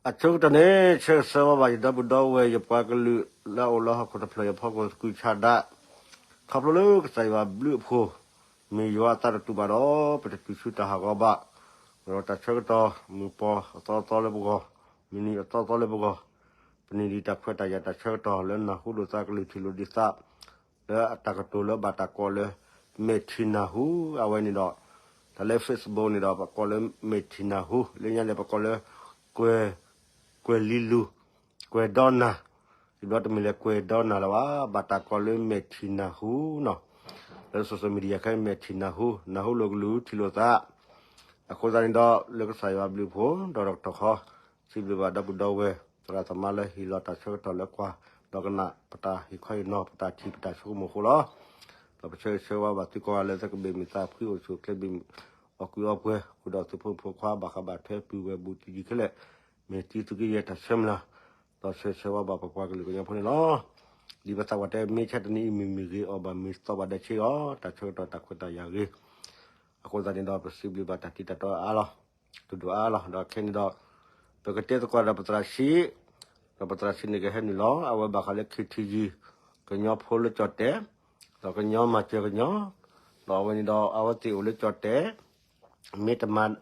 အဆိကတၢၢ်န့ၣ် ဆၢဂ့ၤဆၢဝါဘၣ် ယဒီပုၢ်ဒီဝဲၢ် ယပှၤကလုာ်လၢအအိၣ်လၢဟီၣ်ခိၣ်တဖျၢၣ် ယဖီခိၣ်သကုၤဆးဒး, ခီဖျိလၢကစၢ်ယွၤဘျုးအဖှိၣ်, မ့ၢ်ယွၤအသးတတူာ်ဘၣ်ဒီး ပတတုၤဆူတၢ်ဟးဂီၤဘၣ်, ဒီးတၢ်ဆၢကတီၢ်မုၢ်ပှၢ်အသီသီလၢပဂီၢ်, မုၢ်နံၤအသီသီလၢပဂီၢ်, ပန့ၢ်ဒံးတၢ်ခွဲးတၢ်ယာ်တၢ်ဆၢကတီၢ်လၢနၢ်ဟူလိာ်သးကလုၢ်ထံးလိာ်ဒံးသး လၢအတၢ်ကတိၤလၢဘၣ်တၢ်ကိးလၢ မဲာ်ထံၣ်နၢ်ဟူ အဝဲန့ၣ်ဒီး တၢ်လၢ Facebook န့ၣ်ဒီး ပကိးလၢမဲာ်ထံၣ်နၢ်ဟူ, လၢညါန့ၣ် ပကိးလၢ ကွဲၤ ကွဲၤလံလူၤ, ကွဲၤဒီနၢ်, တဘျီတမ့ၢ်လၢကွဲၤဒီနၢ်လၢၤဘၣ်, ဘၣ်တၢ်ကိးလၢမဲာ်ထံၣ်နၢ်ဟူနီၤ, လၢ social media ခဲအံၤ မဲာ်ထံၣ်နၢ်ဟူ, နၢ်ဟူလိာ်ကလုၢ်ထံၣ်လိာ်သး အဃိသတးန့ၣ်ဒီး လၢကစၢ်ယွၤဘျုးအဖှိၣ် ဒီးတကတီၢ်ဃီ စံးဘျုးဘၣ်ဒီပုၢ်ဒီဝဲၢ် သရၣ်သမါလၢဟ့ၣ်လီၤတၢ်ဆၢကတီၢ်လၢကွၢ် ဒီးကနၣ် ပတၢ်ဟ့ၣ်ခီဟ့ၣ်နီၤ ပတၢ်ထံၣ်ပတၢ်ဆိကမိၣ်အဃိလီၤ. ဒီးပဆၢဂ့ၤဆၢဝါဘၣ်သုကိးဂၤလၢသုကဘၣ်မုာ်သးဖှံအိၣ်ဆူၣ်အိၣ်ချ့ ဘၣ်မုာ်အီၣ်ကုၢ်အီပှဲၤ ဃုာ်ဒီးသုးဖိမုၣ်ဖိခွါ ဘၣ်ဃးဘၣ်ထွဲပုၢ်ဝဲၢ်ဘူးတံၢ်ယံၤခဲလၢာ် မ့ၢ်တံသုးက့ယဲၢ်တၢ်ဆၢမုၢ်လၢ်, ဒီးဆၢဂ့ၤဆၢဝါဘၣ်ပပှၤကလုာ်ကညီဖိန့ၣ်လီၤ. ဒ်ပသးပှၢ်တဲ မ့ၢ်ဆါတနံၤအံၤမုၢ်မ့ၢ်ဂ့ၤ အီၣ်ဘၣ်မ့ၤသီဘၣ်ဒီးဆ့အီၤ တၢ်ဆၢကတီၢ်တၢ်ခွဲးတၢ်ယာ်ဂ့ၤ အဃိသတးန့ၣ်ဒီး ပစံးဘျုးဘၣ်တၢ်တံၤတၢ်တီအါလီၤ, တဒိၣ်အါလီၤ. ဒီးခဲန့ၣ်ဒီး ပကတဲသကိးဒီးပသရၣ်ဆံး, ဒီးပသရၣ်ဆံးန့ၣ်ကဟဲနုာ်လီၤ အဝဲဘၣ်ဃးလၢ ခ့ထံယံၤ ကညီဖိလၢကၠီၣ်တဲာ်, ဒီးကညီမၤစၢၤကညီ, ဒီးအဝဲန့ၣ်ဒီး အဝဲသ့ၣ်အိၣ်လၢကၠီၣ်တဲာ် မ့ၢ်တမၤ ဘၣ်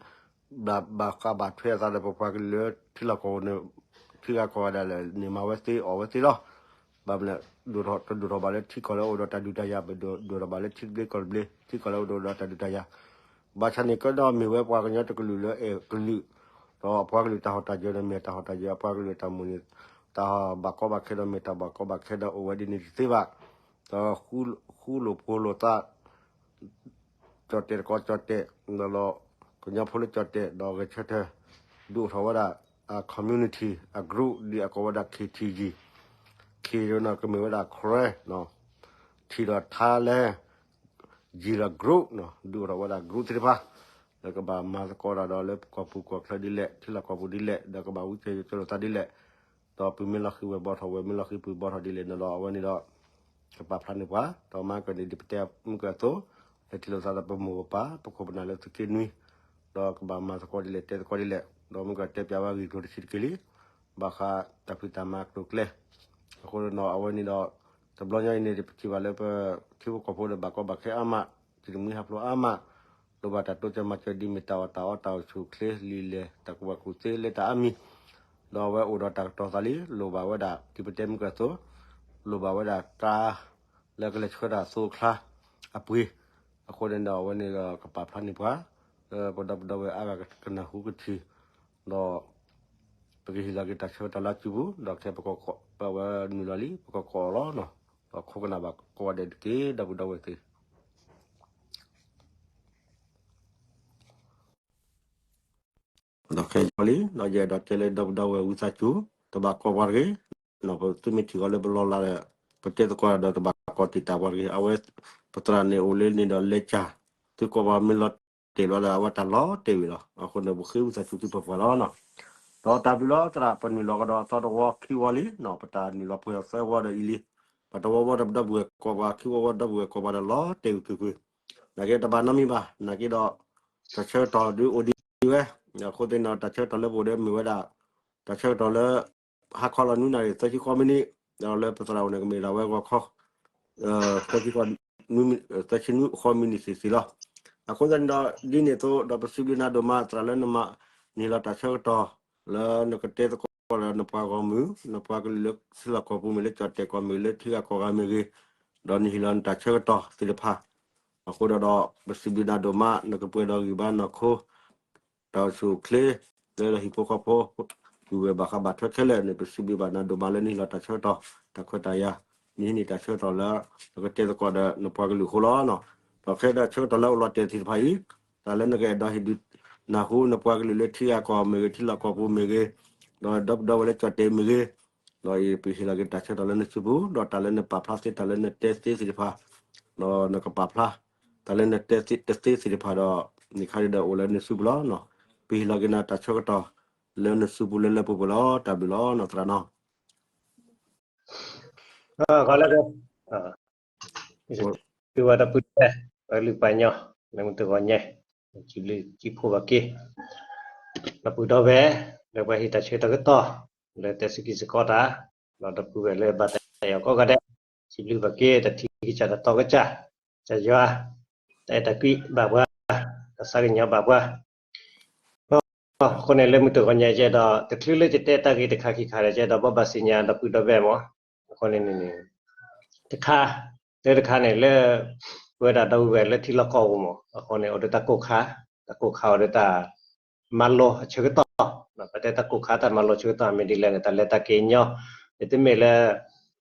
ဘၣ်ဃးဘၣ်ထွဲအသးဒီးပပှၤကလုာ်လၢ ထံလီၢ်ကီၢ်ပူၤန့ၣ် ထံဂၤကီၢ်ဂၤဒၣ်လဲာ်န့ၣ် မၤဝဲသ့အီၣ်ဝဲသ့လီၤ. ဘၣ်မနုၤလဲၣ် ဒိၣ်ထီၣ် တဒိၣ်ထီၣ်ဘၣ်လၢထံကီၢ်လၢအိၣ်ဒီးတၢ်ဒုးတၢ်ယၤ ပဒိၣ် ဒိၣ်ထီၣ်ဘၣ်လၢထံသဘျ့ကီၢ်သဘျ့ ထံကီၢ်လၢအိၣ်ဒီးတၢ်ဒုးတၢ်ယၤ, ဘၣ်ဆၣ်န့ၣ်ကဒီးမ့ၢ်ဝဲပှၤကညီတကလုာ်လၢအဲၣ်ကလုာ်, ဒီးအပှၤကလုာ်တၢ်ဟီၣ်တၢ်ယၢၤဒီးမ့ၢ်တၢ်ဟီၣ်တၢ်ယၢၤ အပှၤကလုာ်တၢ်မိၣ်န့ၣ် တၢ်ဘၣ်ကီဘၣ်ခဲဒီးမ့ၢ်တၢ်ဘၣ်ကီဘၣ်ခဲဒီး အိၣ်ဝဲဒ်န့ၣ်တသ့ဘၣ်, ဒီးဃူလိာ်ဖိးလိာ်သး ကၠီၣ်တဲာ်တကီးကၠီၣ်တဲာ် ဒီးလီၤ ကညီဖိလၢကၠီၣ်တဲာ် ဒီးဂဲၤဆၢထၢၣ် ဒုးအိၣ်ထီၣ်ဝဲဒၣ် အ community အ group ဒ်အကိးဝဲဒၣ် ခ့ထံယံၤ, ခ့န့ၣ်ကမ့ၢ်ဝဲဒၣ် Karen ထံဒီးထါလဲ ယံၤဒီး group ဒုးအိၣ်ထီၣ်ဝဲဒၣ် group သ့ၣ်တဖၣ် လၢကဘၣ်မၤသကိးတၢ်ဒီးလၢကီၢ်ပူၤကီၢ်ချၢဒ်လဲၣ် ထံလီၢ်ကီၢ်ပူၤဒ်လဲၣ် ဒီးကဘၣ်ဝံစၢၤယိၤကၢလိာ်သးဒ်လဲၣ် ဒီးပုၢ်မ့ၢ်လီၤဃံၤဝဲၢ်ဘီထီၣ် ဝဲၢ်မ့ၢ်လီၤဃံၤပုၢ်ဘီထီၣ်ဒ်လဲၣ်န့ၣ်ဒီး အဝဲန့ၣ်ဒီး ကပာ်ဖျါန့ၢ်ပှၤ ဒီးမၤကၢၢ်န့ၣ်ဒ်ပတဲမုၢ်ကၢၢ်အသိး ဟဲထံၣ်လိာ်သးဒီးပမိၢ်ပပၢ် ပခိၣ်ပနၢ်လၢသုးက့နွံ ဒီးကဘၣ်မၤသကိးဒ်လဲၣ် တဲသကိးဒ်လဲၣ် ဒီးမုၢ်ကၢၢ်တဲပၠးဝဲဂ့ၢ်ကျိၤတဆံးတက့ၢ်လံ ဘၣ်ဃးတၢ်ဖံးတၢ်မၤအကျိၤအကျဲ အဃိဒီးအဝဲန့ၣ်ဒီး တဘျီညါအံၤန့ၣ် ပထံၣ်ဘၣ်လၢပထံဖိကီၢ်ဖိဒီးဘၣ်ကီဘၣ်ခဲအါမး တံၤတမှံဟးဖျိးအါမး လိၣ်ဘၣ်တၢ်တိစၢၤမၤစၢၤဒ်မ့ၢ်တၢ်အီၣ်တၢ်အီတၢ်အိၣ်ဆူၣ်အိၣ်ချ့လံာ်လဲၢ် တၢ်ကူၣ်ဘၣ်ကူၣ်သ့လၢတၢ်အါမံၤ ဒီးအဝဲအိၣ်ဒီးတၢ်ကတီၤသးလံ လိၣ်ဘၣ်ဝဲဒၣ် ဒ်ပတဲမုၢ်ကၢၢ်အသိး လိၣ်ဘၣ်ဝဲဒၣ်ကါ လၢကလဲၤဆှၢတၢ်အသိးအချါအပှ့ၤ အဃိန့ၣ်ဒီးအဝဲန့ၣ်ဒီးကပာ်ဖျါန့ၢ်ပှၤ လၢပဒီပုၢ်ဒီဝဲၢ်အါဂၤကနၢ်ဟူကထံၣ် ဒီး ပကဟ့ၣ်လီၤက့ၤတၢ်ဆၢကတီၢ်လၢအစုပူၤ ဒီးခဲပကီၢ်ပဝဲနုာ်လီၤလံ ပကကိးအီၤလီၤ ဒီးခိးကနၣ်ဘၣ်ကိးဂၤဒဲးတက့ၢ် ဒီပုၢ်ဒီဝဲၢ်သ့ၣ် ဒီးခဲအံၤလံ ဒီးယအဲၣ်ဒိးတဲလၢဒီပုၢ်ဒီဝဲၢ်ဝံသးစူၤ တဘၣ်ကိးပှၤတဂ့ၤ ပသုမ့ၢ်ထံၣ်ဃီလၢပလီၢ်လၤဒီး ပတဲသကိးဒီးတဘၣ်ကိးတံာ်တာ်ပှၤတဂ့ၤ အဝဲ ပသရၣ်န့ၣ်အိၣ်လၢန့ၣ်ဒီးလဲၤကၢ် သုကိးပှၤမ့ၢ်လီၤတဲာ်လီၤဒီး အဝဲတၢ်လီၤတဲာ်ဝံၤလီၤ အဃိန့ၣ် ပဃ့ဝံသးစူၤသုပှဲၤပှဲၤလီၤ ဒီးတၢ်ဘျုးလီၤသရၣ် ပနုာ်လီၤကဒီးအသီတဝီခံဝီလံ ပတၢ်နုာ်လီၤပှဲၤအီၤသၢဝီဒီးအံၤလံ ပတဝီဝီဒီးပဒီပုၢ်ဝဲၢ်ကိးပှၤခံဝီဝီဒီပုၢ်ဝဲၢ်ကိးပှၤဒီးလီၤတဲာ်ဝံၤကွ့ၢ်ကွ့ၢ် နာ်က့တဘၣ်နီတမံၤဘၣ် နာ်က့ဒီး တၢ်ဆၢကတီၢ်ဒုးအိၣ်ဒံးဝဲ အဃိသတးန့ၣ်ဒီး တၢ်ဆၢကတီၢ်လၢပအိၣ်ဒီးမ့ၢ်ဝဲဒၣ် တၢ်ဆၢကတီၢ်လၢ ဟါခီလီၤနွံနၣ်ရံၣ်သၢဆံဃိးမံးနံး ဒီးလၢပသရၣ်အိၣ်န့ၣ်ကမ့ၢ်ဒၣ်ဝဲဂီၤခီ သၢဆံဃိး သၢဆံနွံဃိးမံးနံးသ့ၣ်သ့ၣ်လီၤ. အဃိသတးန့ၣ်ဒီး ဒ်န့ၣ်အသိး ဒီးပစံးဘျုးနၤဒိၣ်မး သရၣ်လၢနမၤန့ၢ်လီၤတၢ်ဆၢကတီၢ် လၢနကတဲသကိးဒီးနပှၤဂီၢ်မုၢ် နပှၤကလုာ်လၢထံလီၢ်ကီၢ်ပူၤမ့ၢ်ဂ့ၤ လၢကၠီၣ်တဲာ်ကီၢ်မ့ၢ်ဂ့ၤ လၢထံဂၤကီၢ်ဂၤမ့ၢ်ဂ့ၤ ဒီးနဟ့ၣ်လီၤနတၢ်ဆၢကတီၢ်သ့ၣ်တဖၣ် အဃိဒီး ဒီးပစံးဘျုးနၤဒိၣ်မး နကပှဲၤဒီးဂံၢ်ဘါနီၢ်ခိ တၢ်အိၣ်ဆူၣ်အိၣ်ချ့ လၢဟံၣ်ဖိဃီဖိ ပုၢ်ဝဲၢ်ဘၣ်ဃးဘၣ်ထွဲခဲလၢာ်န့ၣ် ပစံးဘျုးဘၣ်နၤဒိၣ်မးလၢနဟ့ၣ်လီၤတၢ်ဆၢကတီၢ် တၢ်ခွဲးတၢ်ယာ် နဟံးန့ၢ်တၢ်ဆၢကတီၢ်လၢ နကတဲသကိးဒီးနပှၤကလုာ်အဃိလီၤ. ဒီးခဲဒီးဆၢကတီၢ်လၢအိၣ်လီၤတဲာ်သ့ၣ်တဖၣ်အံၤ တၢ်လၢနကအဲၣ်ဒိးဟ့ၣ်ဒုးနၢ်ဟူနပှၤကလုာ်လၢထံဂၤကီၢ်မ့ၢ်ဂ့ၤ ထံလီၢ်ကီၢ်ပူၤမ့ၢ်ဂ့ၤ ဒီးဒီပုၢ်ဒီဝဲၢ်လၢကၠီၣ်တဲာ်မ့ၢ်ဂ့ၤ ဒီးအံၤပဟ့ၣ်လီၤက့ၤတၢ်ဆၢကတီၢ်လၢနစုပူၤ ဒီးတၢ်လၢနပာ်ဖျါသ့ တၢ်လၢနတဲသ့သ့ၣ်တဖၣ် ဒီးနကပာ်ဖျါ တၢ်လၢနတဲသ့တသ့သ့ၣ်တဖၣ်ဒီး န့ၣ်ခါဒီးအိၣ်လၢနစုပူၤလီၤ. ပဟ့ၣ်လီၤက့ၤနၤတၢ်ဆၢကတီၢ် လၢနစုပူၤလၢလၢပှဲၤပှဲၤလီၤ. တၢ်ဘျုးလီၤနီၢ်သရၣ်နီၢ် ခီလၢ သုဝဲဒီပုၢ်ဒီဝဲၢ် ပလုၢ်ပှၤညီ လၢမုၢ်တဂီၤညါ စံးဘျုးစံးဖှိၣ်ဘၣ်က့ၤ ဒီပုၢ်ဒီဝဲၢ် လၢပှၤဟ့ၣ်တၢ်ဆၢကတီၢ်ကတီၢ် လၢတဲစူၢ်က့ၤစ့ၢ်ကီးတၢ်, ဒီးဒီပုၢ်ဝဲၢ်လၢဘၣ်တၢ်အဲၣ်အီၤကိးဂၤဒဲး, စံးဘျုးဘၣ်က့ၤ တၢ်ထံၣ်ကစၢ်တၢ်တီကစၢ်, ကစၢ်ယွၤ, တၢ်အဲၣ်တၢ်ကွံဘၣ်ပှၤ, တၢ်သးကညီၤဘၣ်ပှၤ အဃိန့ၣ် လၢမုၢ်တဂီၤညါကဲဒီး တချုးလၢယတဲတၢ်ဂ့ၢ်တခါခံခါဒီး ကဲဒီးဘိးဘၣ်စံးညါဒီပုၢ်ဒီဝဲၢ်မး, အဃိန့ၣ်န့ၣ် တခါ, တၢ်တခါန့ၣ်လၢ ပဝဲဒၣ်ဒီပုၢ်ဝဲၢ်လၢထံလီၢ်ကီၢ်ပူၤမး, အဃိန့ၣ် အိၣ်ဒီးတၢ်ကိၢ်ခါ, တၢ်ကိၢ်ခါအိၣ်ဒီးတၢ် မၤလိအဆၢကတီၢ်, ပတဲတၢ်ကိၢ်ခါတၢ်မၤလိအဆၢကတီၢ် မ့ၢ်ဒ်လဲၣ်န့ၣ် တၢ်လဲၤတၢ်က့ၤညီ, တမ့ၢ်လၢ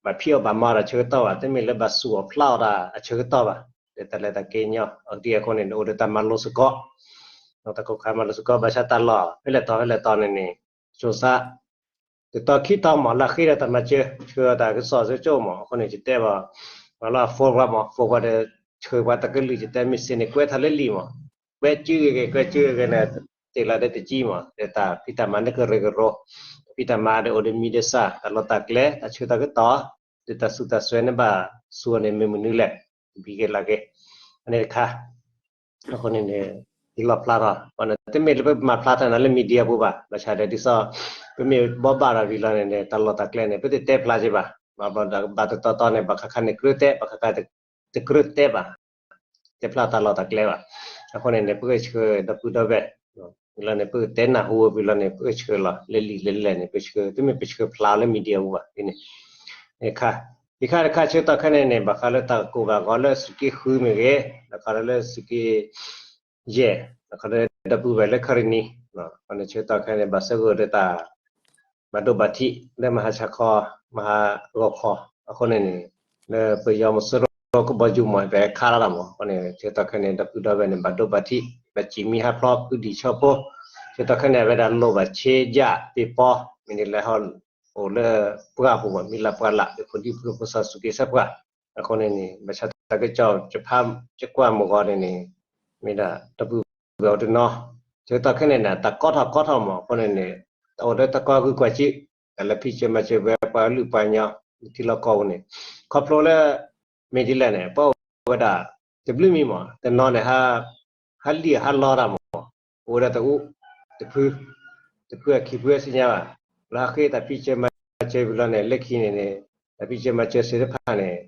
ဘၣ်ဖံးအီၣ်ဘၣ်မၤအီၣ်တၢ်ဆၢကတီၢ်ဘၣ်, တမ့ၢ်လၢဘၣ်စူၢ်အီၣ်ဖျးအီၣ်တၢ်အဆၢကတီၢ်ဘၣ်, ဒီးတၢ်လဲၤတၢ်က့ၤညီ အဒ်အဃိန့ၣ် အိၣ်ဒီးတၢ်မၤလိစ့ၢ်ကီး, တၢ်ကိၢ်ခါမၤလိစ့ၢ်ကီး ဘၣ်ဆၣ်တၢ်လီၢ် ဖဲလဲၣ်တီၤဖဲလဲၣ်တီၤန့ၣ်န့ၣ် ကၠိၤစး တတီၤခံတီၤမး လၢဃ့ဒီးတၢ်မၤစၢၤ ဆှၢတၢ်ကစီၣ်စ့ၢ်ကီးမး, အဃိန့ၣ် ယတဲဘၣ် ပှၤလၢအ phone ပှၤမး phone ပှၤဒီး ဆှၢပှၤတကလုာ် ယတဲမ့ၢ်စ့န့ၣ် ကွဲးထီၣ်လၢလံာ်မး, ကွဲးစုဂ့ၤဂ့ၤ ကွဲးစုဂ့ၤဂ့ၤန့ၣ် တ့ၢ်လီၤဒီးတကံမး, ဒီးတၢ်ဖံးတၢ်မၤန့ၣ်ကရၢကရိ, တၢ်ဖံးတၢ်မၤဒီးအိၣ်ဒီးမံၤဒီးစၢ် တၢ်လီၢ်တၢ်ကျဲ တၢ်ဆၢတၢ်ကတီၢ်, ဒီးတၢ်စူၢ်တၢ်စွဲန့ၣ်ဘၣ်စူၢ်အီၤန့ၣ် မ့ၢ်မနုၤလဲၣ်, ဘံက့ၤလၢက့ၤ, အန့ၣ်တခါ အဃိန့ၣ်န့ၣ် ယလီၣ်ဖျါထီၣ် တမ့ၢ်လၢပမၤဖျါထီၣ်နၤလၢ media ပူၤဘၣ်, ဘၣ်ဆၣ်ဒီးဒ်သိး ပမ့ၢ်ဘိးဘၣ်ထီၣ်ဝံၤလီၤန့ၣ်န့ၣ် တၢ်လီၢ်တၢ်ကျဲန့ၣ် ပတတဲဖျါက့ၤဘၣ်, ဘၣ်တတီတီန့ၣ် ဘၣ်ခါခါန့ၣ်ကြၢးတဲ ဘၣ်ခါခါတကြၢးတဲဘၣ်, တဲဖျါတၢ်လီၢ်တၢ်ကျဲဘၣ်, အဃိန့ၣ်န့ၣ် ပဂဲၤဆှၢဒီပုၢ်ဒီဝဲၢ် ဝံၤလီၤန့ၣ် ပကတဲနၢ်ဟူဝံၤလီၤန့ၣ် ပဂဲၤဆှၢလီၤ လၢလံာ်လၢလဲၢ်န့ၣ် ပဆှၢ တမ့ၢ်ပဆှၢဖျါလၢ media ပူၤဘၣ်န့ၣ် တခါတခါဆၢကတီၢ်ခဲအံၤန့ၣ် ဘၣ်ဃးလၢတၢ်ကိၢ်ဘၣ်ဂီၤလၢသုးက့ဃုမ့ၢ်ဂ့ၤ, ဘၣ်ဃးလၢသုးက့ယဲၢ်, ဘၣ်ဃးလၢဒီပုၢ်ဝဲၢ်လၢခရံနံၤ, အဃိန့ၣ်ဆၢကတီၢ်ခဲအံၤန့ၣ် ဘၣ်ဆၢဂ့ၤဒီးတၢ် ဘၣ်ဒိဘၣ်ထံး လၢမဟါဆါခီ မဟါဂီၤခီ, အဃိန့ၣ်န့ၣ် လၢပယီၤမ့ၢ်စိရိၤကဘီယူၤမး ပဟဲခးလီၤတၢ်မး, အဃိန့ၣ် ဆၢကတီၢ်ခဲအံၤန့ၣ် ဒီပုၢ်ဒီဝဲၢ်န့ၣ် ဘၣ်ဒိဘၣ်ထံး ဘၣ်စံးမံဟးဖျိး ဖုဒံၣ်ဆီဖိ, ဆၢကတီၢ်ခဲအံၤန့ၣ် အဝဲဒၣ်လိၣ်ဘၣ်ဆ့ယၣ်ပ့ၤပီ, မ့ၢ်န့ၣ်လၢဟီၣ် အိၣ်လၢပှၢ်ပူၤမး မံၤလၢပှၢ်လၢ် လၢဖိဒံဖိဖိစီၤစူးက့ဆၢပှၢ်, အဃိန့ၣ်န့ၣ် ဘၣ်ဆၣ်တၢ်ကစီၣ် ယဖး ယကွၢ်မုၢ်ဂီၤန့ၣ်န့ၣ် မ့ၢ်ဒၣ်ဒီပုၢ်ဝဲၢ်အိၣ်တနီၤ, ဆၢကတီၢ်ခဲအံၤန့ၣ် တၢ်ကီထီၣ်ကီထီၣ်မး အဃိန့ၣ်န့ၣ် တအိၣ်ဒီးတၢ်ကီဂုာ်ကွၢ်စ့, တၢ်လၢဖံးစၢၤမၤစၢၤဝဲပှၤကလုာ်ပှၤကညီ လၢထံလီၢ်ကီၢ်ပူၤန့ၣ် ခီဖျိလၢ မ့ၢ်ဒ်လဲၣ်န့ၣ် ပှၤအိၣ်ဝဲဒၣ် တဘျုးမံၤမး တနီၤန့ၣ် ဟးလံၣ်ဟးလီတၢ်မး, အိၣ်ဝဲဒၣ်တအူ တဖု တဖုအခံဖုအဆူညါဘၣ်, လၢဟးဃ့တၢ်ဖံးစၢၤမၤစၢၤဝံၤလီၤန့ၣ် လၢခံန့ၣ်န့ၣ် တၢ်ဖံးစၢၤမၤစၢၤသ့ၣ်တဖၣ်န့ၣ်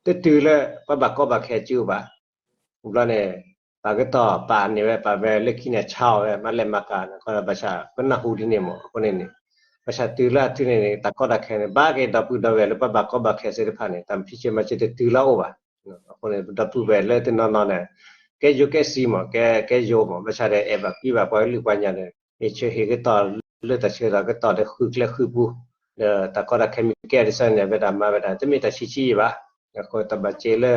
တတုၤလၢပှၤဘၣ်ကီဘၣ်ခဲစုဘၣ်, ဝံၤဘျီန့ၣ် ပာ်ကတီၢ်ပာ်န့ၢ်ဝဲပာ်ဝဲလၢခံန့ၣ် ဆါအီၣ်ဝဲ မၤလဲၢ်မၤကၤန့ၣ် ဘၣ်ဆၣ် ပနၢ်ဟူဒ်န့ၣ်မး အဃိန့ၣ်န့ၣ် ဘၣ်ဆၣ်တုၤလၢအထုးန့ၣ်န့ၣ် တၢ်ကီတၢ်ခဲန့ၣ် ဘၣ်က့ၤဒီပုၢ်ဒီဝဲၢ်လၢပှၤဘၣ်ကီဘၣ်ခဲသ့ၣ်တဖၣ်န့ၣ် တၢ်ဖံးစၢၤမၤစၢၤတတုၤလၢအအိၣ်ဘၣ်, အဃိန့ၣ် ဒီပုၢ်ဝဲၢ်လၢတနီၤနီၤန့ၣ် ကဲယိၤကဲစံမး ကဲ ကဲယိၤမး ဘၣ်ဆၣ်ဒီး အဲၣ်ဘၣ်ကွံဘၣ်ပှၤကလုာ်ပှၤကညီန့ၣ် ဟ့ၣ်ဆၢဟ့ၣ်ကတီၢ်လၢတၢ်ဆၢတၢ်ကတီၢ်ဒီးဃုကျဲဃုပူၤ ဒီးတၢ်ကီတၢ်ခဲမ့ၢ်ကဲဒ်သိးန့ၣ် အဝဲဒၣ်မၤဝဲဒၣ် တမ့ၢ်တၢ်ဆံးဆံးယံာ်ဘၣ်, အဃိတၢ်ဘၣ်စ့လၢ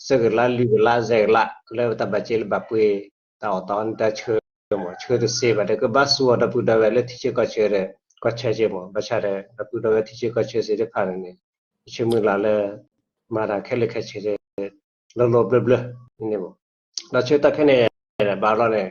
သၢကလး လွံၢ်ကလး ယဲၢ်ကလး လၢတၢ်ဘၣ်စ့လၢဘၣ်ပှ့ၤ တၢ်အီၣ်တၢ်အီန့ၣ် တၢ်ဆၢမး ဆၢတသ့ဘၣ်ဒီး ကဘၣ်စူၢ်အီၤဒီပုၢ်ဒီဝဲၢ်လၢထံဆၢကီၢ်ဆၢဒီး ကီၢ်ဆၢက့မး ဘၣ်ဆၣ်ဒီး ဒီပုၢ်ဒီဝဲၢ်ထံဆၢကီၢ်ဆၢသ့ၣ်တဖၣ်န့ၣ်န့ၣ် ယဆၢမုၢ်လၢ်လၢ မၤတၢ်ခဲလၢာ်ခဲဆ့ လီၤလီၤဘျၢဘျၢန့ၣ်မး, ဒီးဆၢကတီၢ်ခဲအံၤန့ၣ် ဘၣ်လီၤန့ၣ်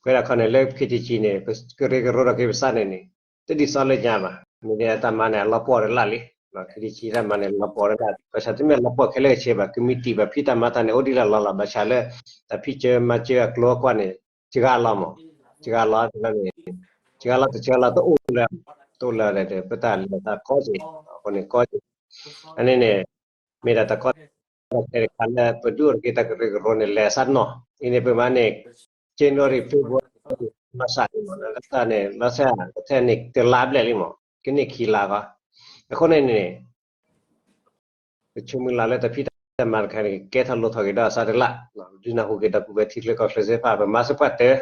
ပဝဲဒၣ်ခီန့ၣ် လၢ ခ့တံကံ န့ၣ် ပကရၢကရိထီၣ်က့ၤပသးန့ၣ်န့ၣ် တဒ်သိးလၢညါဘၣ်, မ့ၢ်ဒ်တၢ်မၤန့ၣ် အလီၤပှီၢ်တလၢ်လံ, ခ့တံကံ တၢ်မၤန့ၣ် လီၤပှီၢ်တလၢ်လံ, ဘၣ်ဆၣ်တမ့ၢ်လီၤပှီၢ်ခဲလၢာ်ခဲဆ့ဘၣ်, ကမံးတံာ်ဘၣ်ဖံးတၢ်မၤတၢ်န့ၣ် အိၣ်ဒံးလၢလီၤလီၤ, ဘၣ်ဆၣ်လၢ တၢ်ဖံးစၢၤမၤစၢၤအကျိၤအကွၢ်န့ၣ် စှၤလီၤမး, စှၤလီၤန့ၣ် စှၤလီၤတစှၤလီၤတအိၣ်လၢၤ, တအိၣ်လၢၤဒီး ပတၢ်လဲၤတၢ်ကီက့ၤ, အဃိန့ၣ်ကီက့ၤ, အန့ၣ်န့ၣ် မ့ၢ်ဒၣ်တၢ်ကီတၢ်ခဲတခါလၢ ပဒုးအိၣ်ထီၣ်က့ၤတၢ်ကရၢကရိန့ၣ် လဲၤအသးနီၢ်, အံၤန့ၣ် ပမၤန့ၣ် January February မၤစးန့ၣ်မး လၢတၢ်န့ၣ် လီၤစဲး ကထဲန့ၣ် တလါဘျဲၣ်လံမး ကန့ၢ်ခံလါဃီ, အဃိန့ၣ်န့ၣ် ပဆၢမုၢ်လၢ်လၢတၢ်ဖံးတၢ်မၤတခါန့ၣ် ကဲထီၣ်လိၣ်ထီၣ်က့ၤဒီးအသးတလး, ဒုးနၢ်ဟူက့ၤဒီပုၢ်ဝဲၢ်ထံချၢကီၢ်ချၢသ့ၣ်တဖၣ် ပမၤစၢၤပှၤတၢၢ်,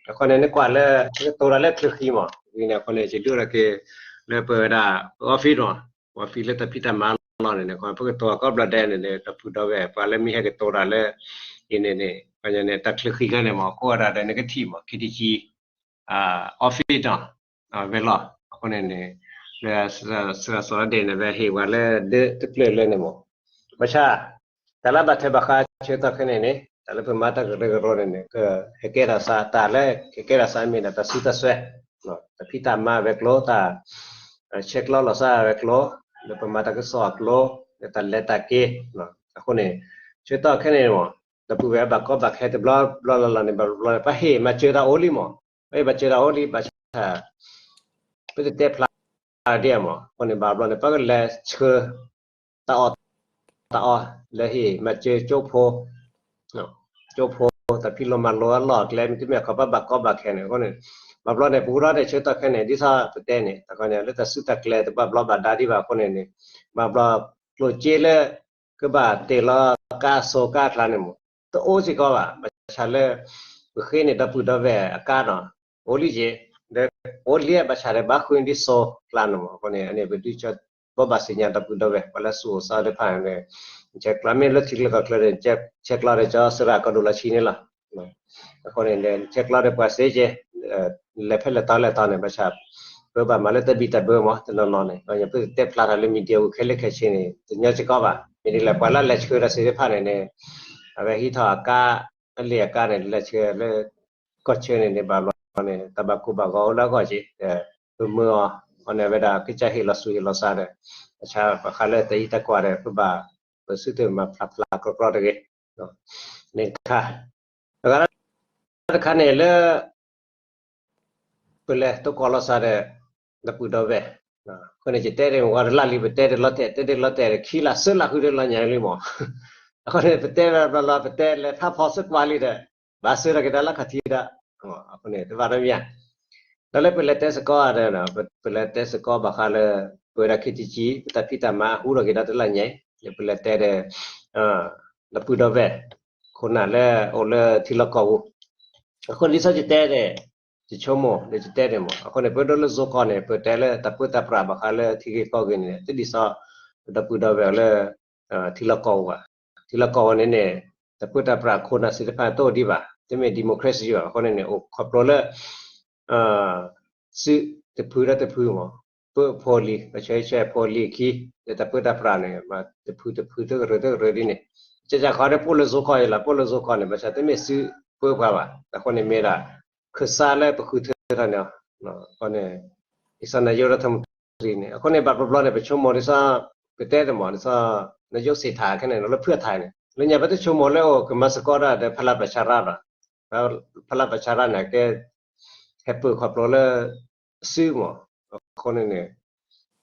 အဃိန့ၣ် နကွၢ်လၢ ကတိၤတၢ်လၢချၢဃံမး, ဝံၤန့ၣ်အဃိန့ၣ် ယဒုးအိၣ်ထီၣ်က့ၤ လၢပဝဲဒၣ် ပ office နီၤ, ပ office လၢတၢ်ဖံးတၢ်မၤလီၢ်န့ၣ်န့ၣ် ပကတိၤအကီၢ်ဘျီဒဲးန့ၣ်န့ၣ် ဒီပုၢ်ဒီဝဲၢ် ပှၤလၢမ့ၢ်ဟဲကတိၤတၢ်လၢ အံၤန့ၣ်န့ၣ် ပှၤညီန့ၣ် တၢ်ချၢဃံကျါန့ၣ်မး ကိးဝဲဒၣ်ဒီးနကထံၣ်မး ခ့တံကံ office နီၤ, ဝဲလီၤ အဃိန့ၣ်န့ၣ် လၢ စှၤစီၤဒဲးန့ၣ် ဝဲဟ့ၣ်ဝဲလၢဒၢတဖျၢၣ်လၢန့ၣ်မး, ဘၣ်ဆၣ် တၢ်လၢဘၣ်ထွဲဘၣ်ဃးဆၢကတီၢ်ခဲအံၤန့ၣ်န့ၣ် တၢ်လၢပမၤတၢ်ကရၢကရိန့ၣ်န့ၣ် ကဟဲကဲထီၣ်သး တၢ်လၢကဟဲကဲထီၣ်သးမ့ၢ်ဒၣ်တၢ်စူၢ်တၢ်စွဲ တၢ်ဖံးတၢ်မၤဝဲၤကျိၤ တၢ် ဆဲးကျိးလီၤသးဝဲၤကျိၤ လၢပမၤတၢ်ကစီၣ်အကျိၤ လၢတၢ်လဲၤတၢ်က့ၤ အဃိန့ၣ် ဆၢကတီၢ်ခဲအံၤန့ၣ်မး ဒီပုၢ်ဝဲၢ်ဘၣ်ကီဘၣ်ခဲတဘျီဘျီလီၤလီၤန့ၣ် ဘၣ်ဘျီန့ၣ် ပှၤဟ့ၣ်မၤစၢၤတၢ်အိၣ်လံမး အဘၣ်စၢၤတၢ်အိၣ်လံ ဘၣ်ဆၣ် ပတတဲဖျါဒ်မး အဃိန့ၣ် ဘၣ်ဘျီန့ၣ် ပကလဲၤဆှၢ တၢ်အီၣ်တၢ်အီ လၢဟံၣ်မၤစၢၤကၠိဖိ ကၠိဖိ တၢ်ဖံးလိမၤလိအလီၢ်အကျဲ မ့တမ့ၢ်ခီ ပဘၣ်ကီဘၣ်ခဲန့ၣ် အဃိန့ၣ် ဘၣ်ဘျီန့ၣ် ပကရၢန့ၣ် ဆၢကတီၢ်ခဲအံၤန့ၣ် ဒ်သိးပတဲန့ၣ် တခီန့ၣ် လၢတၢ်စုတၢ်ကျဲတဘၣ်ဘျီဘၣ်ဒါဒံးဘၣ်အဃိန့ၣ်န့ၣ် ဘၣ်ဘျီ ကျိၣ်စ့လၢ ကဘၣ်တ့ၢ်လီၤကါအစိၤကါအကျါန့ၣ်မး တအိၣ်စ့ၢ်ကီးဘၣ် ဘၣ်ဆၣ်လၢ ပဃ့န့ၣ်ဒီပုၢ်ဒီဝဲၢ်အကါနီၤ အိၣ်လံက့ၤ ဒီးအိၣ်လံ ဘၣ်ဆၣ်ဒီးဘၣ်ဃုဒ်စိၤကျါန့ၣ်မး အဃိန့ၣ် အန့ၣ်ပဒုး ဘိးဘၣ်စံးညါဒီပုၢ်ဒီဝဲၢ် ပှၤလၢအစိၤအိၣ်စီသ့ၣ်တဖၣ်န့ၣ် ဆဲးကျိးမ့ၢ်လၢထံကျါကီၢ်ချၢဒီး ဆဲးကျိးဒီးကၠီသရၣ်ကီၢ်ဒိၣ်လီၢ်ဆံန့ၣ်လီၤ. အဃိန့ၣ် ဆဲးကျိးဒီးပှၤစ့က့ၤ လဲၤဖဲလဲၣ်တီလဲၣ်တီန့ၣ် ဘၣ်ဆၣ် ပဘၣ်မၤလၢတၢ်ဘံၣ်တၢ်ဘၢမး တနီၤနီၤန့ၣ် ပတဲဖျါထီၣ်လၢ media အူခဲလၢာ်ခဲဆ့န့ၣ် တညီစ့ၢ်ကီးဘၣ် မ့ၢ်ဒ်လဲၣ် ပှၤလၢလဲၤဆှၢဒီးသ့ၣ်တဖၣ်န့ၣ်န့ၣ် အဝဲဟံးထီၣ်အကါ အလ့ၣ်အကါန့ၣ် လဲၤဆှၢလၢ ကီၢ်ဆၢန့ၣ်န့ၣ် ဘၣ်ဘျီန့ၣ် တၢ်ဘၣ်ကိၢ်ဘၣ်ဂီၤအိၣ်လၢအဂီၢ်က့ၤ ပမၢအီၤ အဃိန့ၣ် အဝဲဒၣ်ကစၢ်ဟ့ၣ်လီၤစူၤဟ့ၣ်လီၤစှၤဒီး အဆါဘၣ်ဃးလၢတၢ်အံၤတၢ်ကွၢ်ဒီး ပဘၣ် ပစုတၢ်မၤဖျါဖျါကြီကြီတဂ့ၤ န့ၣ်တခါ အဂၤတခါန့ၣ်လၢ ပလဲၤသကိးလိာ်သးဒီး ဒီပုၢ်ဒီဝဲၢ် အဃိန့ၣ် ယတဲဒ်မ့ၢ်ဝဲတလၢ်လံ ပတဲဒ်လီၤတဲာ် တဲဒ်လီၤတဲာ်ဒီး ခံလၢာ်သၢလၢာ်ဃုဒ်လီၤညါလံမး အဃိန့ၣ် ပတဲဘျီဘျီ ပတဲလဲၤထါဖီစ့ၢ်ကီးလံဒီး ဘၣ်စၢၤထီၣ်က့ၤတၢ်လၢခီၣ်ထံးဒီး အဃိန့ၣ် တဘၣ်တမံၤ ဒီးလၢပလဲၤတဲစ့ၢ်ကီးဒီး ပလဲၤတဲစ့ၢ်ကီးဘၣ်ဃးလၢ ပဝဲဒၣ် ခ့တံကံ ပတၢ်ဖံးတၢ်မၤဟူထီၣ်က့ၤဒီးတလၢ်ညါ လၢပလဲၤတဲဒီး ဒီပုၢ်ဒီဝဲၢ် ခိၣ်နၢ်လၢအိၣ်လၢထံလီၢ်ကီၢ်ပူၤ အဃိန့ၣ် ဒ်သိးယတဲန့ၣ် ယဆိကမိၣ်လၢယတဲန့ၣ်မး အဃိန့ၣ် ပဒိလၢ Zoom call န့ၣ် ပတဲလၢတၢ်ပၢတၢ်ပြးဘၣ်ဃးလၢထံဂ့ၢ်ကီၢ်ဂ့ၢ်န့ၣ် တဒ်သိး ပဒီပုၢ်ဒီဝဲၢ်လၢ ထံလီၢ်ကီၢ်ပူၤဘၣ်. ထံလီၢ်ကီၢ်ပူၤန့ၣ်န့ၣ် တၢ်ပၢတၢ်ပြးခိၣ်နၢ်သ့ၣ်တဖၣ်တအိၣ်ဒံးဘၣ် တမ့ၢ် democracy ဘၣ် အဃိန့ၣ်န့ၣ် အိၣ်ခီဖျိလၢ စုတဖုဒီးတဖုမး ပၢအဖိအလံၤ ပဆၢဆၢဖိအလံၤအခံ လၢတၢ်ပၢတၢ်ပြးန့ၣ် တဖုတဖုတကရၢတကရၢဒ်န့ၣ် ကကခီဒီးပအိၣ်လၢ Zoom call အံၤလီၤ ပအိၣ်လၢ Zoom call န့ၣ် ဘၣ်ဆၣ်တမ့ၢ်စုပၢပှၤဘၣ် အဃိန့ၣ်မ့ၢ်ဒၣ် ခၢၣ်စးလၢပဃုထၢထီၣ်န့ၣ် အဃိန့ၣ် ဒ်သိး နာယိရထမတရံန့ၣ် အဃိန့ၣ် ဘၣ်ဘျီဘျီန့ၣ် ပဆိကမိၣ်ဒ်သိး ပတဲတမး ဒ်သိး နာယိစ့ၣ်ထၣ်ခဲန့ၣ် လၢဖုၣ်ထၣ်န့ၣ် လၢညါပတဆိကမိၣ်လၢအိၣ်ကမၤသကိးတၢ်ဒီး ဖလၢပဆါရၣ်ဒီး ဖလၢပဆါရၣ်န့ၣ် ကဲ ဟဲပၢခီဖျိလၢ စုမး အဃိန့ၣ်န့ၣ်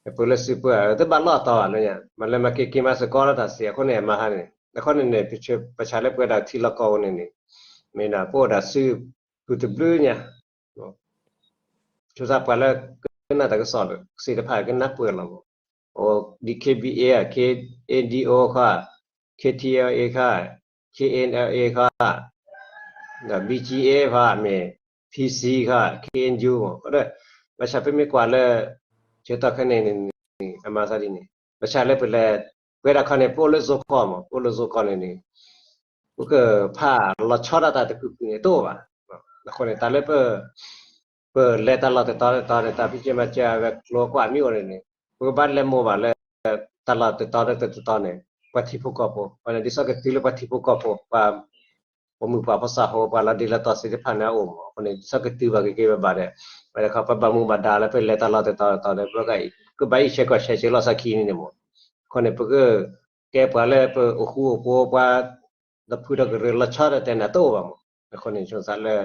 ဟဲပၢလၢစုပၢ တဘၣ်လီၢ်တီၤဘၣ်လၢညါ မၤလၢမၤက့ၤက့ၤမၤသကိးလၢတၢ်စ့ၢ် အဃိန့ၣ် အမၤဟါန့ၣ် အဃိန့ၣ်န့ၣ် ပဆၢပဆါလၢပဝဲဒၣ်ထံလီၢ်ကီၢ်ပူၤန့ၣ်န့ၣ် မ့ၢ်ဒၣ်ပအိၣ်ဒၣ်စု ပူၤတဘျုးညါ ဆိသးပှၤလၢကနၣ်တၢ်ကစီၣ်ဒီး စ့ၢ်တဖၣ်ကနၢ်ပၢၢ်လီၤမး အိၣ် DKBA ခီ KNDO ခီ KTLA ခီ KNLA ခီ ဒီး BGF ခီ မ့ၢ် PC ခီ KNU မး ဒီး ဘၣ်ဆၣ်ပမ့ၢ်ကွၢ်လၢ ဆၢကတီၢ်ခဲအံၤန့ၣ် အမၤသးဒ်န့ၣ် ဘၣ်ဆၣ်လၢပလဲၤ ပဝဲဒၣ်ခီန့ၣ် ပအိၣ်လၢ Zoom call မး ပအိၣ်လၢ Zoom call န့ၣ်န့ၣ် ပကဖးလီၤဆီဒၣ်တၢ်တဖုဖုန့ၣ် တအိၣ်ဘၣ်. အဃိန့ၣ် တၢ်လၢပ ပလဲၤတၢ်လီၢ်တတီၤတတီၤန့ၣ် တၢ်ဖံးစၢၤမၤစၢၤအဝဲကျိၤကွၢ်မ့ၢ်အိၣ်န့ၣ်န့ၣ် ပကဘၣ်လဲၤမိၢ်ဘၣ်လၢ တၢ်လီၢ်တတီၤတတီၤန့ၣ် ပှၤထံဖိကီၢ်ဖိ အဃိန့ၣ် ဒ်သိးကတုၤလၢပှၤထံဖိကီၢ်ဖိ ပှၤ ပှၤမုၣ်ပှၢ်ဖိသၣ်ဖိ ပှၤလီၤဒ့လီၤတီၤသ့ၣ်တဖၣ်န့ၣ်အအိၣ်မး အဃိန့ၣ် ဒ်သိးကတုၤဘၣ်က့ၤက့ၤဘၣ်ဘၣ်ဒီး ဝဲဒၣ်ခီပဘၣ်မူဘၣ်ဒါလၢပလဲၤတၢ်လီၢ်တတီၤတတီၤန့ၣ် ပကဘၣ်အံးဆဲးကွၢ်ဆဲးစၢၤလိာ်သးခံန့ၣ်န့ၣ်မး အဃိန့ၣ် ပက ကဲပှၤလၢပအိၣ်ဃူအိၣ်ဖိးပှၤ ဒီဖုဒီကရၢလီၤဆီဒီးတဲန့ၣ်တအိၣ်ဘၣ်မး အဃိန့ၣ် ဆိသးလၢ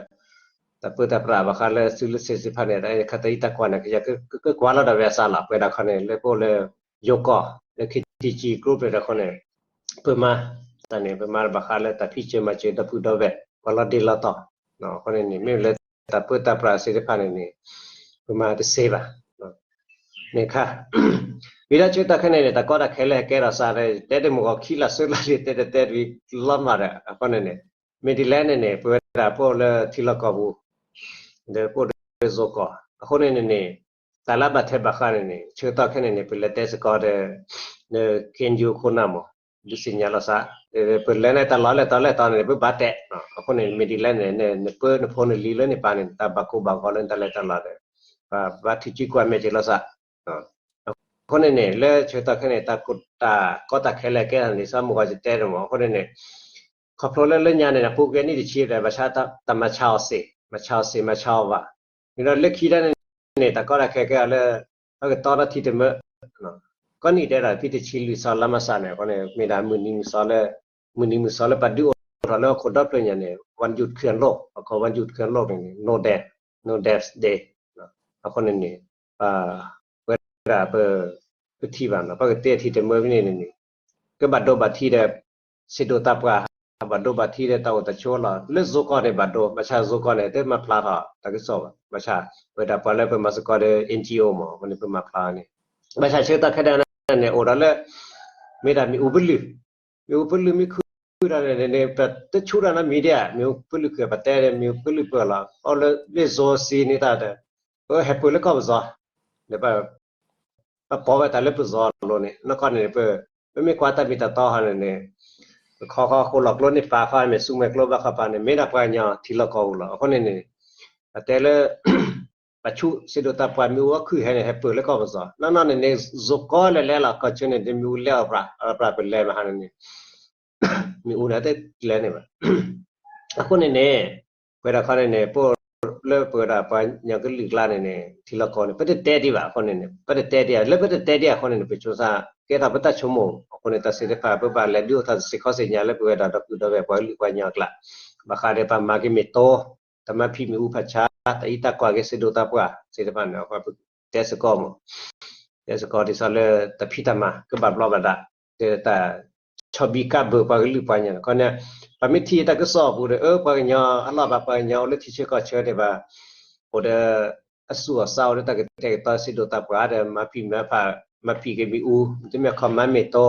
တၢ်ပၢတၢ်ပြးဘၣ်ဃးလၢစုလၢစ့ၢ်သ့ၣ်တဖၣ်န့ၣ် တၢ်ခါတၢ်အံးတၢ်ကွၢ်န့ၣ် ကယကကွၢ်လီၤဒီးဝဲအစးလီၤ ပဝဲဒၣ်ခီန့ၣ် လၢပအိၣ်လၢ ယိၤကီၢ် လၢ ခ့တံကံ group တခီန့ၣ် ပမၤ တၢ်န့ၣ် ပမၤဘၣ်ဃးလၢတၢ်ဖံးစၢၤမၤစၢၤဒီဖုဒီဝဲၢ် ပှၤလီၤဒ့လီၤတီၤ အဃိန့ၣ်န့ၣ် မ့ၢ်လၢတၢ်ပၢတၢ်ပြးသ့ၣ်တဖၣ်န့ၣ်န့ၣ် ပမၤတသ့ဘၣ် န့ၣ်ခါ ဝံၤဒီးဆၢကတီၢ်ခဲအံၤန့ၣ် တၢ်ကီတၢ်ခဲလၢဟဲကဲထီၣ်စးဒီး တဲတမုၢ်ဂီၤခံလၢာ်သၢလၢာ်လံ တဲတဲတဲဝံၤလီၤမၢ်ဒီး အဃိန့ၣ်န့ၣ် မ့ၢ်ဒ်လဲၣ်န့ၣ်န့ၣ် ပဝဲဒၣ်ပအိၣ်လၢထံလီၢ်ကီၢ်ပူၤ ဒီးပအိၣ်ဒီးယိၤကီၢ် အဃိန့ၣ်န့ၣ်န့ၣ် တၢ်လၢဘၣ်ထွဲဘၣ်ဃးန့ၣ်န့ၣ် ဆၢကတီၢ်ခဲအံၤန့ၣ်န့ၣ် ပလဲၤတဲစ့ၢ်ကီးဒီး KNU ခိၣ်နၢ်မး ဒုးသ့ၣ်ညါလိာ်သး ပလဲၤန့ၣ်တၢ်လီၢ်လဲၣ်တီၤလဲၣ်တီၤန့ၣ် ပဘၣ်တဲာ် အဃိန့ၣ် မ့ၢ်ဒ်လဲၣ်န့ၣ် နပၢနဖိနလံၤလၢန့ၣ်ပၢ်န့ၣ် တၢ်ဘၣ်ကိၢ်ဘၣ်ဂီၤလၢနတၢ်လဲၤတၢ်လီၤဒီး ဘၣ်ထံၣ်စုကွၢ်မဲာ်က့ၤလိာ်သး အဃိန့ၣ်န့ၣ် လၢဆၢကတီၢ်ခဲအံၤန့ၣ် တၢ်ကီတၢ်ခဲလၢကဲထီၣ်န့ၣ် ဒ်သိးမုၢ်ဂီၤယတဲန့ၣ်မး အဃိန့ၣ်န့ၣ် ခီဖျိလၢလၢညါန့ၣ် ပူၤကွံာ်နံၣ်တဆံဒီး ဘၣ်ဆၣ်တၢ်မၤဆါအီၤစ့ၢ် မၤဆါအီၤစ့ၢ် မၤဆါအီၤဘၣ် ဒီးလၢခံတၢ်န့ၣ်န့ၣ် တၢ်ကီတၢ်ခဲကဲထီၣ်လၢ ဟဲကတီၤထီၣ်ထံတမၢ ကီၢ်နံၣ်တဲဒၣ် ဖံတဆံလွံၢ်သီလါမးစးန့ၣ် အဃိန့ၣ် မ့ၢ်ဒၣ်မုၢ်နံၤမုၢ်သီလၢ မုၢ်နံၤမုၢ်သီလၢပှၤဒုးအိၣ်ထီၣ်လၢဟီၣ်ခိၣ်ဒီဖျၢၣ်ညါန့ၣ် วันหยุดเกือบโลก အခီ วันหยุดเกือบโลก န့ၣ်န့ၣ် နိၣ်ဒဲး no death day. အဃိန့ၣ်န့ၣ် ပဝဲဒၣ်ပ ပထံၣ်ဘၣ်နီၤ ပကတဲထံၣ်တမၢဖဲန့ၣ်န့ၣ် ကဘၣ်ဒိဘၣ်ထံးဒီး စံးဒိးသးပှၢ် ဘၣ်ဒိဘၣ်ထံးဒီးတၢ်အိၣ်တၢ်ဆိးလီၤ. လၢယိၤကီၢ်န့ၣ်ဘၣ်ဒိ ဘၣ်ဆၣ်ယိၤကီၢ်န့ၣ် တမၤဖျါထီၣ်တၢ်ကစီၣ်ဘၣ်. ဘၣ်ဆၣ် ပဝဲဒၣ်ပှၤလၢပမၤသကိးဒီး N G O မ့ၢ် အဃိန့ၣ် ပမၤဖျါန့ၣ် ဘၣ်ဆၣ်ဆၢကတီၢ်ခဲဒၣ်န့ၣ် အိၣ်ဒီးလၢ မ့ၢ်ဒၣ်မ့ၣ်အူပလုၢ်, မ့ၣ်အူပလုၢ်မ့ၢ်ခုၣ်ဒီးန့ၣ်န့ၣ် ပတဆူၣ်တၢ်နီတမံၤဒံးဧါ. မ့ၣ်အူပလုၢ်ခုၣ် ပတဲဒီး မ့ၣ်အူပလုၢ်ပၢၢ်လီၤ. အိၣ်လၢမ့ၢ်ယိၤစံးန့ၢ်တၢ်ဒီး ပဟဲပၢၢ်လၢကီၢ်ပယီၤ ဒီး ပပိာ်ဝဲတၢ်လၢပယီၤအလိၤန့ၣ် နီၢ်ကီၢ်န့ၣ် ပ ပမ့ၢ်ကွၢ်တၢ်မ့ၢ်တၢ်တီဟီန့ၣ်န့ၣ် ပခီဃီဃိလီၤကျိန့ၢ်ပာ်ဃီ မ့ၢ်ဆူမဲာ်ကျိဘၣ်ဃီပာ်န့ၣ် မ့ၢ်ဒၣ်ပှၤကညီထံလီၢ်ကီၢ်ပူၤလီၤ. အဃိန့ၣ်န့ၣ် ပတဲလၢ ပှၤဆူၣ်စံးဒိးသးပှၢ်မ့ၣ်အူအီၣ်ခုၣ်ဟဲန့ၣ် ဟဲပၢၢ်လၢကီၢ်ပယီၤ နီၢ်နီၢ်န့ၣ်န့ၣ် ယိၤကီၢ်လဲၤလဲၤလီၤ ကီၢ်ဆၢန့ၣ် မ့ၣ်အူလဲၤအီၣ်ပြၢ် အီၣ်ပြၢ်ပလဲၤမဟါန့ၣ်န့ၣ် မ့ၣ်အူန့ၣ်တလဲၤန့ၣ်ဘၣ်. အဃိန့ၣ်န့ၣ် ပဝဲဒၣ်ခီန့ၣ်န့ၣ် ပလၢပဝဲဒၣ်ပှၤကညီကလုာ်ကျါန့ၣ်န့ၣ် ထံလီၢ်ကီၢ်န့ၣ် ပတတဲဒံးဘၣ်အဃိန့ၣ်န့ၣ် ပတတဲဒံး လၢပတတဲဒံးအဃိန့ၣ်န့ၣ် ပဆိသးကဲထီၣ်ပတၢ်ဆိကမိၣ် အဃိန့ၣ် တၢ်သ့ၣ်တဖၣ် ပဘၣ်လဲၤဒုးအိၣ်ထီၣ်တၢ်စ့ၢ်ကီးစ့ၢ်ကီးလၢပဝဲဒၣ်ဒီပုၢ်ဒီဝဲၢ်ပှၤကလုာ်ပှၤကညီအကျါ ဘၣ်ဃးဒီးပှၤမၤက့ၤမ့ၢ်တိ တၢ်မၤဖံးမ့ၣ်အူဖးဆါ တၢ်အံးတၢ်ကွၢ်က့ၤစံးဒိးသးပှၢ်သ့ၣ်တဖၣ်န့ၣ် ပတဲစ့ၢ်ကီးမ့ၢ် တဲစ့ၢ်ကီးဒ်သိးလၢတၢ်ဖံးတၢ်မၤ ကဘၣ်ဘျီဘၣ်ဒါ တၢ်ဆီၣ်ဘံၣ်ကးဘၢပှၤကလုာ်ပှၤကညီန့ၣ် ခီန့ၣ် ပမ့ၢ်ထံၣ်တၢ်ကစီၣ်အပူၤဒီး အၢ ပှၤကညီအလီၢ်ဘၣ် ပှၤကညီအိၣ်လၢထံဆၢကီၢ်ဆၢန့ၣ်ဘၣ် အိၣ်ဒီး အဆူၣ်အစါအိၣ်ဒီးတၢ်ကတဲာ်ကတီၤစံးဒိးသးပှၢ်ဒီး မၤဖံးမၤဖး မၤဖံးက့ၤမ့ၣ်အူ တမ့ၢ်ခီမၤမ့ၢ်တိ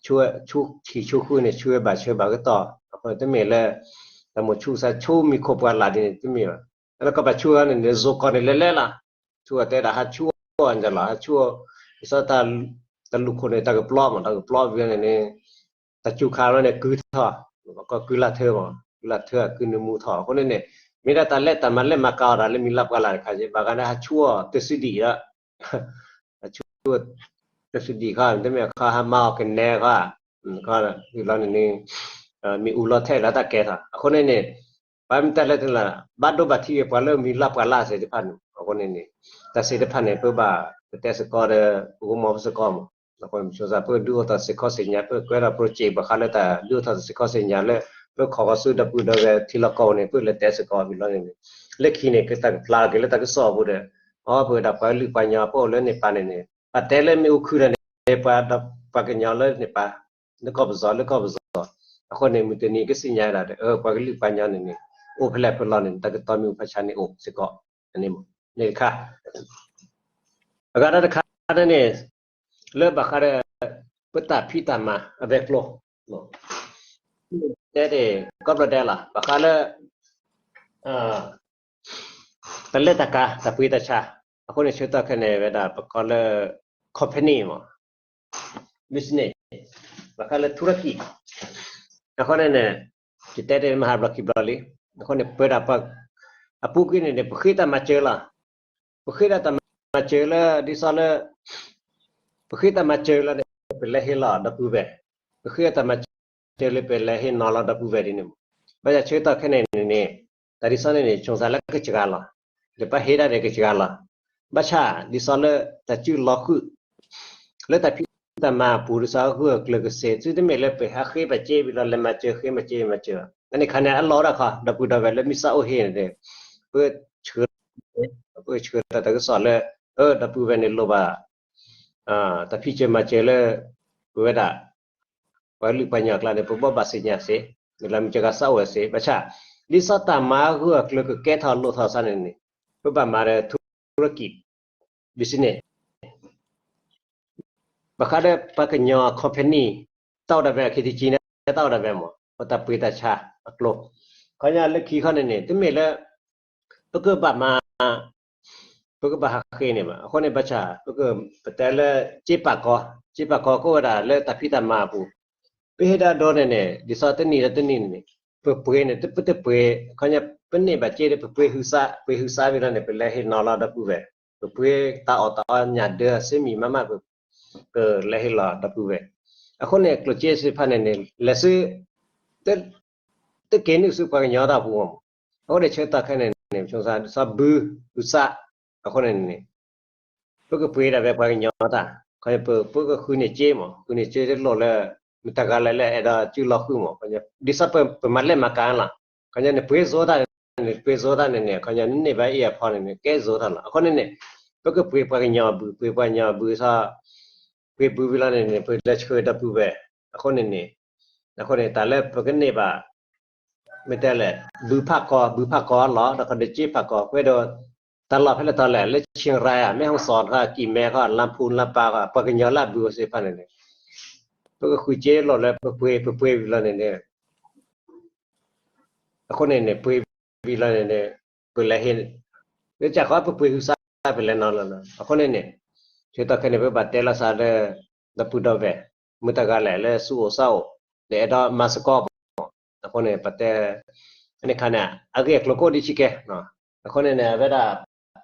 ဆူၣ်ခံဆူၣ်ဃုန့ၣ် ဆူၣ်ဝဲဘၣ်ဆၢဘၣ်ကတီၢ် အဃိန့ၣ် တမ့ၢ်လၢ တၢ်မိၣ်ဆူၣ်စါဆူၣ်မံၤခိၣ်ပှၢ်လၢ်ဒ်န့ၣ် တမ့ၢ်ဘၣ်. လၢကီၢ်ပၤဆူၣ်န့ၣ်န့ၣ် ယိၤကီၢ်န့ၣ်လဲၤလဲၤလီၤ ဆူၣ်အတဲဒၣ်ဟးဆူၣ်အီၤန့ၣ်လီၤ ဟးဆူၣ် ဒ်သိး တၢ်လူၢ်ခိၣ်န့ၣ် တၢ်ကပျီမး တၢ်ကပျီဝံၤန့ၣ်န့ၣ် တၢ်စူၤခါလီၤန့ၣ် ကုထီၣ် ကီၢ်ကုလၢ်ထၢမး ကုလၢ်ထၢ ကုနမူထီၣ် အဃိန့ၣ်န့ၣ် မ့ၢ်ဒၣ်တၢ်လဲၤတၢ်မၤလဲၤမၤကၤအီၤတၢ်လၢမံၤလၢ်ပှၢ်လၢ်တခါက့ ဘၣ်ဃးန့ၣ် ဟးဆူၣ်အီၤတစံဒံးဒီး ဟးဆူၣ်တစံဒံးခီ တမ့ၢ်ခီဟးမၤအီၤကနဲခီ ခီလီၤန့ၣ်န့ၣ် မ့ၣ်အူလီၤထဲလီၤတၢ်ကဲထီၣ် အဃိန့ၣ်န့ၣ် ပမ့ၢ်တဲလၢတလၢ ဘၣ်ဒိဘၣ်ထံးက့ၤပှၤလၢမံၤလၢ်ပှၢ်လၢ်သ့ၣ်တဖၣ်န့ၣ် အဃိန့ၣ်န့ၣ် တၢ်သ့ၣ်တဖၣ်န့ၣ် ပဘၣ်ပတဲစ့ၢ်ကီးဒီး ပကမၤစ့ၢ်ကီးမး အဃိန့ၣ် ပဆိသး ပကဒုးအိၣ်ထီၣ်စ့ၢ်ကီးစ့ၢ်ညါ ပကကွဲးထီၣ် project ဘၣ်ဃးလၢတၢ်ဒုးအိၣ်ထီၣ်စ့ၢ်ကီးစ့ၢ်ညါလၢ ပခိးကီၢ်ဆူဒီပုၢ်ဒီဝဲၢ်ထံလီၢ်ကီၢ်ပူၤန့ၣ် ပလဲၤတဲစ့ၢ်ကီးမံၤလီၤန့ၣ်န့ၣ် လၢခံန့ၣ် ကတၢ်ကဖျါက့ၤလၢတၢ်ကစီၣ်အပူၤဒီး အီ ပဝဲဒၣ်ပှၤကလုာ်ပှၤကညီ ပအိၣ်လၢန့ၣ်ပၤန့ၣ်န့ၣ် ပတဲလၢမ့ၣ်အူခုၣ်ဒီးန့ၣ် ပှၤကညီလၢန့ၣ်ပၤ လၢကီၢ်ပယီၤ လၢကီၢ်ပယီၤ အဃိန့ၣ် မုၢ်တနံၤကသ့ၣ်ညါဒၣ်ဒီး ပှၤကလုာ်ပှၤကညီန့ၣ်န့ၣ် အိၣ်ဖဲလဲၣ်ဖဲလဲၣ်န့ၣ် တၢ်ကတီၤမ့ၣ်အူဖးဆါန့ၣ်အိၣ်စ့ၢ်ကီး န့ၣ်မး န့ၣ်တခါ အဂၤတၢ်တခါန့ၣ် လၢဘၣ်ဃးဒီး ပတၢ်ဖံးတၢ်မၤအဝဲၤကျိၤ တဲန့ၣ် ကီၢ်ပျီဒဲလီၤ ဘၣ်ဃးလၢ တၢ်လဲၤတၢ်ကၤ တၢ်ပှ့ၤတၢ်ဆါ အဃိန့ၣ် ဆၢကတီၢ်ခဲအံၤန့ၣ် ဝဲဒၣ်ပကိးလၢ company မး business ဘၣ်ဃးလၢ ထူရကံၣ် အဃိန့ၣ်န့ၣ် ယတဲတ့ၢ်မဟါဘျီခံဘျီလံ အဃိန့ၣ် ပဝဲဒၣ် အပူၤကွံာ်န့ၣ်န့ၣ် ပဃ့တၢ်မၤစၢၤလီၤ ပဃ့ဒၣ်တၢ်မၤစၢၤလၢ ဒ်သိးလၢ ပဃ့တၢ်မၤစၢၤလၢန့ၣ် ပလဲၤဟ့ၣ်လီၤဒီပုၢ်ဝဲၢ် ပဃ့တၢ်မၤစၢၤလၢပလဲၤဟ့ၣ်နီၤလီၤဒီပုၢ်ဝဲၢ်ဒ်န့ၣ်မး ဘၣ်ဆၣ်ဆၢကတီၢ်ခဲအံၤန့ၣ်န့ၣ် တၢ်ဒ်သိးန့ၣ်န့ၣ် ဆိသးလၢကစှၤလီၤ ဒီးပဟ့ၣ်ဒၣ်ဒီးကစှၤလီၤ ဘၣ်ဆၣ်ဒ်သိးလၢတၢ်စုၣ်လီၤဃုာ် လၢတၢ်ဖံးတၢ်မၤအပူၤ ဒ်သိးအဂၢၢ်အကျၢၤကစ့ၢ် သုတမ့ၢ်လၢပဟးဃ့ဘၣ်စ့ ဝံၤလီၤလဲၤမၤစၢၤဃ့မၤစၢၤမၤစၢၤ အန့ၣ်ခါန့ၣ် အလီၢ်ဒၣ်ခီ ဒီပုၢ်ဒီဝဲၢ်လၢမ့ၢ်သးအိၣ်ဟ့ၣ်န့ၣ် ပဆှၢ ပဆှၢတၢ်ကစီၣ်လၢ ဒီပုၢ်ဝဲၢ်န့ၣ်လိၣ်ဘၣ် တၢ်ဖံးစၢၤမၤစၢၤလၢ ပဝဲဒၣ် ပှၤကလုာ်ပှၤကညီအကျါန့ၣ် ပဘၣ်ဘၣ်သ့ၣ်ညါစ့ၢ် မ့ၢ်လၢမုၢ်ကဂၤသးအိၣ်ဝဲစ့ၢ် ဘၣ်ဆၣ် ဒ်သိးတၢ်မၤအဂၢၢ်အကျၢၤကကဲထီၣ်လိၣ်ထီၣ်သးန့ၣ်န့ၣ် ပဘၣ်မၤဒီး ထူရကံၣ် business ဘၣ်ဃးဒီးပှၤကညီ company တၢ်အိၣ်ဒၣ်ဝဲ ခ့တကံန့ၣ် တၢ်အိၣ်ဒၣ်ဝဲမး ပတၢ်ပှ့ၤတၢ်ဆါအကျိၤ ခီညါလၢခံခီန့ၣ်န့ၣ် တမ့ၢ်လၢ ပကဘၣ်မၤ ပကဘၣ်ဟးဃ့န့ၣ်ဘၣ် အဃိန့ၣ် ဘၣ်ဆၣ် ပက ပတဲလၢ စ့ပာ်ကီၤ စ့ပာ်ကီၤကအိၣ်ဝဲဒၣ်လၢတၢ်ဖံးတၢ်မၤအပူၤ ပဟ့ၣ်ဒၣ်ဒိန့ၣ်န့ၣ် ဒ်သိးတနံၣ်ဒီးတနံၣ်န့ၣ်န့ၣ် ပပှ့ၤန့ၣ် ပတပှ့ၤ ခီညါ ပန့ၢ်ဘၣ်စ့ဒီး ပပှ့ၤဟုသး ပှ့ၤဟုသးဝံၤလီၤန့ၣ် ပလဲၤဟ့ၣ်နီၤလီၤဒီပုၢ်ဝဲၢ် ပပှ့ၤတၢ်အီၣ်တၢ်အီညၣ်ဒၢဆ့မံၤမးမး ပ ပလဲၤဟ့ၣ်လီၤဒီပုၢ်ဝဲၢ် အဃိန့ၣ် ကျိၣ်စ့သ့ၣ်တဖၣ်န့ၣ်န့ၣ် လဲၤဆူ တက့ၤနုာ်ဆူပှၤကညီတၢ်ပူၤမး အဃိန့ၣ် ဆၢကတီၢ်ခဲအံၤန့ၣ်န့ၣ် ပဆိသး ဒ်သိးဘု ဟုသး အဃိန့ၣ်န့ၣ် ပကပှ့ၤဒၣ်ဝဲပှၤကညီတၢ် ခီ ပကဃုန့ၢ်စ့မး ဃုန့ၢ်စ့တလိၣ်လၢ မတၤဂၤလဲၣ်လၢအဲၣ်ဒိးစုၣ်လီၤဃုာ်မး ဒ်သိးပမၤလဲၣ်မၤကၤလီၤ ခီညါန့ၣ် ပှ့ၤစိတၢ် ပှ့ၤတၢ်န့ၣ် ပှ့ၤစိတၢ်န့ၣ်န့ၣ် အခီပညီ နန့ၢ်ဘၣ်အ့ၣ်အဖီန့ၣ်န့ၣ် ကဲစိတၢ်လီၤ. အဃိန့ၣ်န့ၣ် ပကပှ့ၤပှၤကညီအဘု ပှ့ၤပှၤကညီအဘုသီ ပှ့ၤဘုဝံၤလီၤန့ၣ်န့ၣ် ပလဲၤဆှၢဒီပုၢ်ဝဲၢ် အဃိန့ၣ်န့ၣ် အဃိန့ၣ် တၢ်လၢပကန့ၢ်ဘၣ် မ့ၢ်တဲလဲၣ် ဘုဖးကီ ဘုဖးကီလီၤ ဒီးခီဒက့ဖးကီ ကွဲဒီး တၢ်လီၢ်ဖဲလဲၣ်တၢ်လဲၣ် လၢ Chiang Rai ဧါ แม่ฮ่องสอน ခီ ကံၢ်မဲခီ လါဖူ လါပၢ်ခီ ပှၤကညီလၢအဘုအီၤသ့ၣ်တဖၣ်န့ၣ်န့ၣ် ပကဃုစ့လီၤလၢပပှ့ၤ ပပှ့ၤဝံၤလီၤန့ၣ်န့ၣ် အဃိန့ၣ်န့ၣ် ပှ့ၤဝံၤလီၤန့ၣ်န့ၣ် ပလဲၤဟ့ၣ် လၢကၢ်ဃီပပှ့ၤဟုစါပလဲၤနီၤလီၤ. အဃိန့ၣ်န့ၣ် ဆၢကတီၢ်ခဲအံၤန့ၣ် ပဘၣ်တဲလီၤစးလၢ ဒီပုၢ်ဒီဝဲၢ် မုၢ်တဂၤလဲၣ်လၢဆူအိၣ်စါအိၣ် ဒီးအဲၣ်ဒိးမၤသကိးမး အဃိန့ၣ် ပတဲ ဖဲန့ၣ်ခါန့ၣ် အဂ့ၢ်အကျိၤကိးဒံးဆံးကဲ အဃိန့ၣ်န့ၣ် အဝဲဒၣ်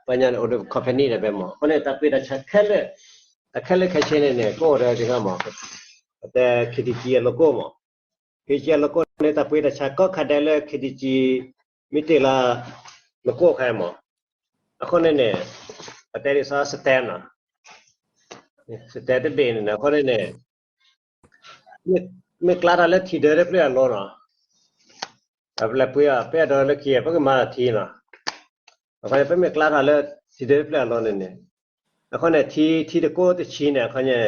ပှၤကညီန့ၣ် အိၣ်ဒီး company ဒီးဝဲမး အဃိန့ၣ် တၢ်ပှ့ၤတၢ်ဆါခဲလၢာ် အခဲလၢာ်ခဲဆ့န့ၣ်န့ၣ် ကအိၣ်ဒီးဒ်န့ၣ်မး ပတဲ KTG အ logo မး KTG အ logo န့ၣ် တၢ်ပှ့ၤတၢ်ဆါကိးခါဒဲးလၢ KTG မ့ၢ်တ့ၢ်လီၤ logo ခါမး အဃိန့ၣ်န့ၣ် ပတဲဒ်သိး stamp နီၤ stamp တဘ့ၣ်န့ၣ် အဃိန့ၣ်န့ၣ် မ့ၢ်ကျါထီၣ်လၢထံဒၢတဖျၢၣ်အလိၤနီၤ ပလဲၤပှ့ၤအီၤ ပအဲၣ်ဒိးလၢခံ ပကမၤထံနီၤ အဃိန့ၣ် ပမ့ၢ်ကျါထီၣ်လၢထံဒၢတဖျၢၣ်အလိၤန့ၣ်န့ၣ် အဃိန့ၣ် ထံ ထံတကိးတဆံန့ၣ် အခီညါ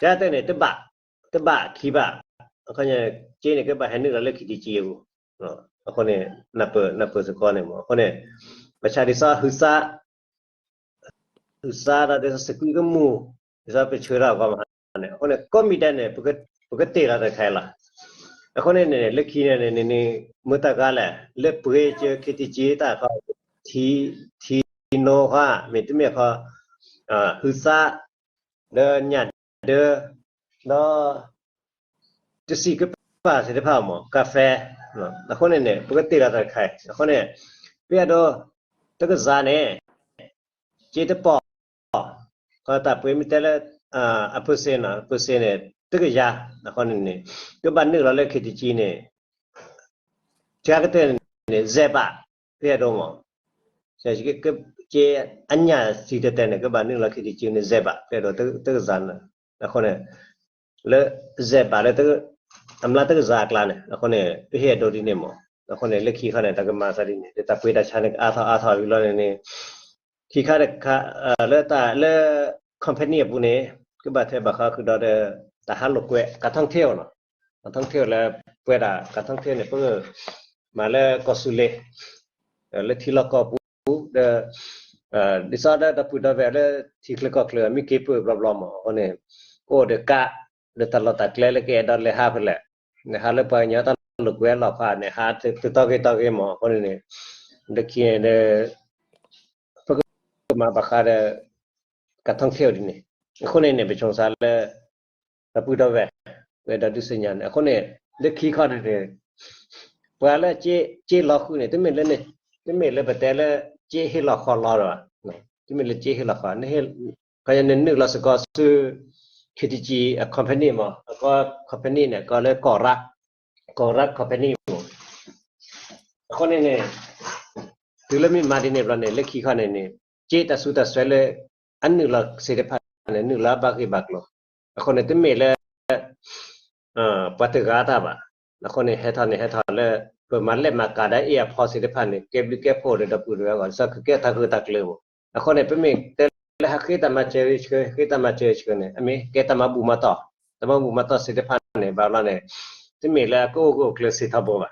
တၢ်တဲန့ၣ် တဘၣ် တဘၣ်ခံဘၣ် အခီညါ က့န့ၣ် ကဘၣ်ဟဲနုာ်လီၤလၢ KTG အပူၤ အဃိန့ၣ် နၢ်ပၢၢ်သကိးန့ၣ်မး အဃိန့ၣ် ပဆါဒ်သိး ဟုသါ ဟုသါဒီးဒ်သိး စကူကမူၣ် ဒ်သိးပဆၢထီၣ်အဂီၢ်မးန့ၣ် အဃိန့ၣ် ကိးမံၤဒဲးန့ၣ် ပကတ့ၢ်လီၤတခါလီၤ အဃိန့ၣ်န့ၣ် လၢခံန့ၣ်န့ၣ် မုၢ်တဂၤလဲၣ် လၢပှ့ၤကၢ KTG တၢ်ခီ ထံ ထံနိဃါ မ့တမ့ၢ်ခီ ဟုသါ ဒီးညၣ်ဒၢ ဒီး တစံးကပၤသ့ၣ်တဖၣ်မး ကါဖဲ အဃိန့ၣ်န့ၣ် ပကတ့ၢ်လီၤတခါ အဃိန့ၣ် ပအဲၣ်ဒိး တကစၢ်န့ၣ် က့တပီၢ် ခီတၢ်ပှ့ၤမ့ၢ်တဲလၢ အ percent နီၤ percent န့ၣ် တကယၤ အဃိန့ၣ်န့ၣ် ကဘၣ်နုာ်လီၤလၢ KTG န့ၣ် ဆှါကတၢၢ်န့ၣ် စဲးဘး ပအဲၣ်ဒိးမး က့အညၣ်စံၣ်တဲၤတဲၤန့ၣ် ကဘၣ်နုာ်လီၤ KTG န့ၣ် စဲးဘး ပအဲၣ်ဒိးတကစၢ်န့ၣ် အဃိန့ၣ် လၢ စဲးဘး လၢ အမျးတကစၢ်အကျါန့ၣ် အဃိန့ၣ် ပဟ့ၣ်အဒိဒ်န့ၣ်မး အဃိန့ၣ် လၢခံခီန့ၣ် တၢ်ကမၤသးဒ်န့ၣ် တၢ်ပှ့ၤတၢ်ဆါန့ၣ် ကအါထီၣ်အါထီၣ်ဝံၤလီၤန့ၣ်န့ၣ် ခံခါတခါ လၢတၢ်လၢ company အပူၤန့ၣ် ကဘၣ်ထွဲဘၣ်ဃးဃုာ်ဒီး တၢ်ဟးလိာ်ကွဲ ကးထီၣ်ထ့ၣ်နီၤ ကးထီၣ်ထ့ၣ်လၢ ပှဲၤဒၣ် ကးထီၣ်ထ့ၣ်န့ၣ် ပမၤလၢကီၢ်စူၤလ့ လၢထံလီၢ်ကီၢ်ပူၤ ဒီး ဒ်သိးဒီးတၢ်ပူၤဒီးဝဲလၢထံချၢကီၢ်ချၢ မ့ၢ်က့ၤပၢၢ်ဘျီဘျီမး အဃိန့ၣ် ကအိၣ်ဒီးကး ဒီးတၢ်လီၢ်တၢ်ကျဲလၢကအဲၣ်ဒိးလဲၤဟးဖဲလဲၣ် လဲၤဟးလၢပှၤကညီတၢ်လိာ်ကွဲလီၢ်ဖးန့ၣ် ဟးတတီၤဂ့ၤတီၤဂ့ၤမး အဃိန့ၣ်န့ၣ် လၢခံန့ၣ် ပကမၤဘၣ်ဃးဒီး ကးထီၣ်ထ့ၣ်ဒ်န့ၣ် အဃိန့ၣ်န့ၣ် ပဆိမိၣ်သးလၢ ဒီပုၢ်ဒီဝဲၢ် ပအဲၣ်ဒိးဒုးသ့ၣ်ညါန့ၣ် အဃိန့ၣ် လၢခံခီန့ၣ်န့ၣ် ပှၤလၢက့လီၤဃုာ်န့ၣ် တမ့ၢ်လၢ တမ့ၢ်လၢပတဲလၢက့ဟ့ၣ်လီၤဃီလီၤဒီး တမ့ၢ်လၢက့ဟ့ၣ်လီၤဃီ ခီနနုာ်လီၤစ့ၢ်ကီးဆူ KTG အ company မး အကီ company န့ၣ် ကီလၢ ကီၢ်ရၣ် ကီၢ်ရၣ် company မး အဃိန့ၣ်န့ၣ် တုၤလၢမ့ၢ်မၤဒ်န့ၣ်ဘျီန့ၣ် လၢခံခီန့ၣ်န့ၣ် က့တၢ်စူးတၢ်စွဲလၢ အနုာ်လီၤသ့ၣ်တဖၣ်န့ၣ် နုာ်လီၤဘၣ်ဂ့ၢ်ဘၣ်ကျိၤ အဃိန့ၣ် တမ့ၢ်လၢ ပှၤတဂၤတၢ်ဘၣ်. အဃိန့ၣ် ဟဲထီၣ်န့ၣ် ဟဲထီၣ်လၢ ပမၤလဲၣ်မၤကၤဒီးအ့ၣ်အဖီသ့ၣ်တဖၣ်န့ၣ် ကဲဘျုးကဲဖှိၣ်ဒီးဒီပုၢ်ဒီဝဲၢ်အဂီၢ် ဒ်သိးကကဲတၢ်ဂၢၢ်တၢ်ကျၢၤမး. အဃိန့ၣ် ပမ့ၢ်တဲလၢဟးဃ့တၢ်မၤစၢၤဆှၢ ဃ့တၢ်မၤစၢၤဆှၢန့ၣ် အမ့ၢ်ကဲတၢ်မၤဘူၣ်မၤတီၢ်, တၢ်မၤဘူၣ်မၤတီၢ်သ့ၣ်တဖၣ်န့ၣ် ဘၣ်ဘျီန့ၣ် တမ့ၢ်လၢအကအိၣ်ကအိၣ်ကျၢၤစ့ထီဘိဘၣ်.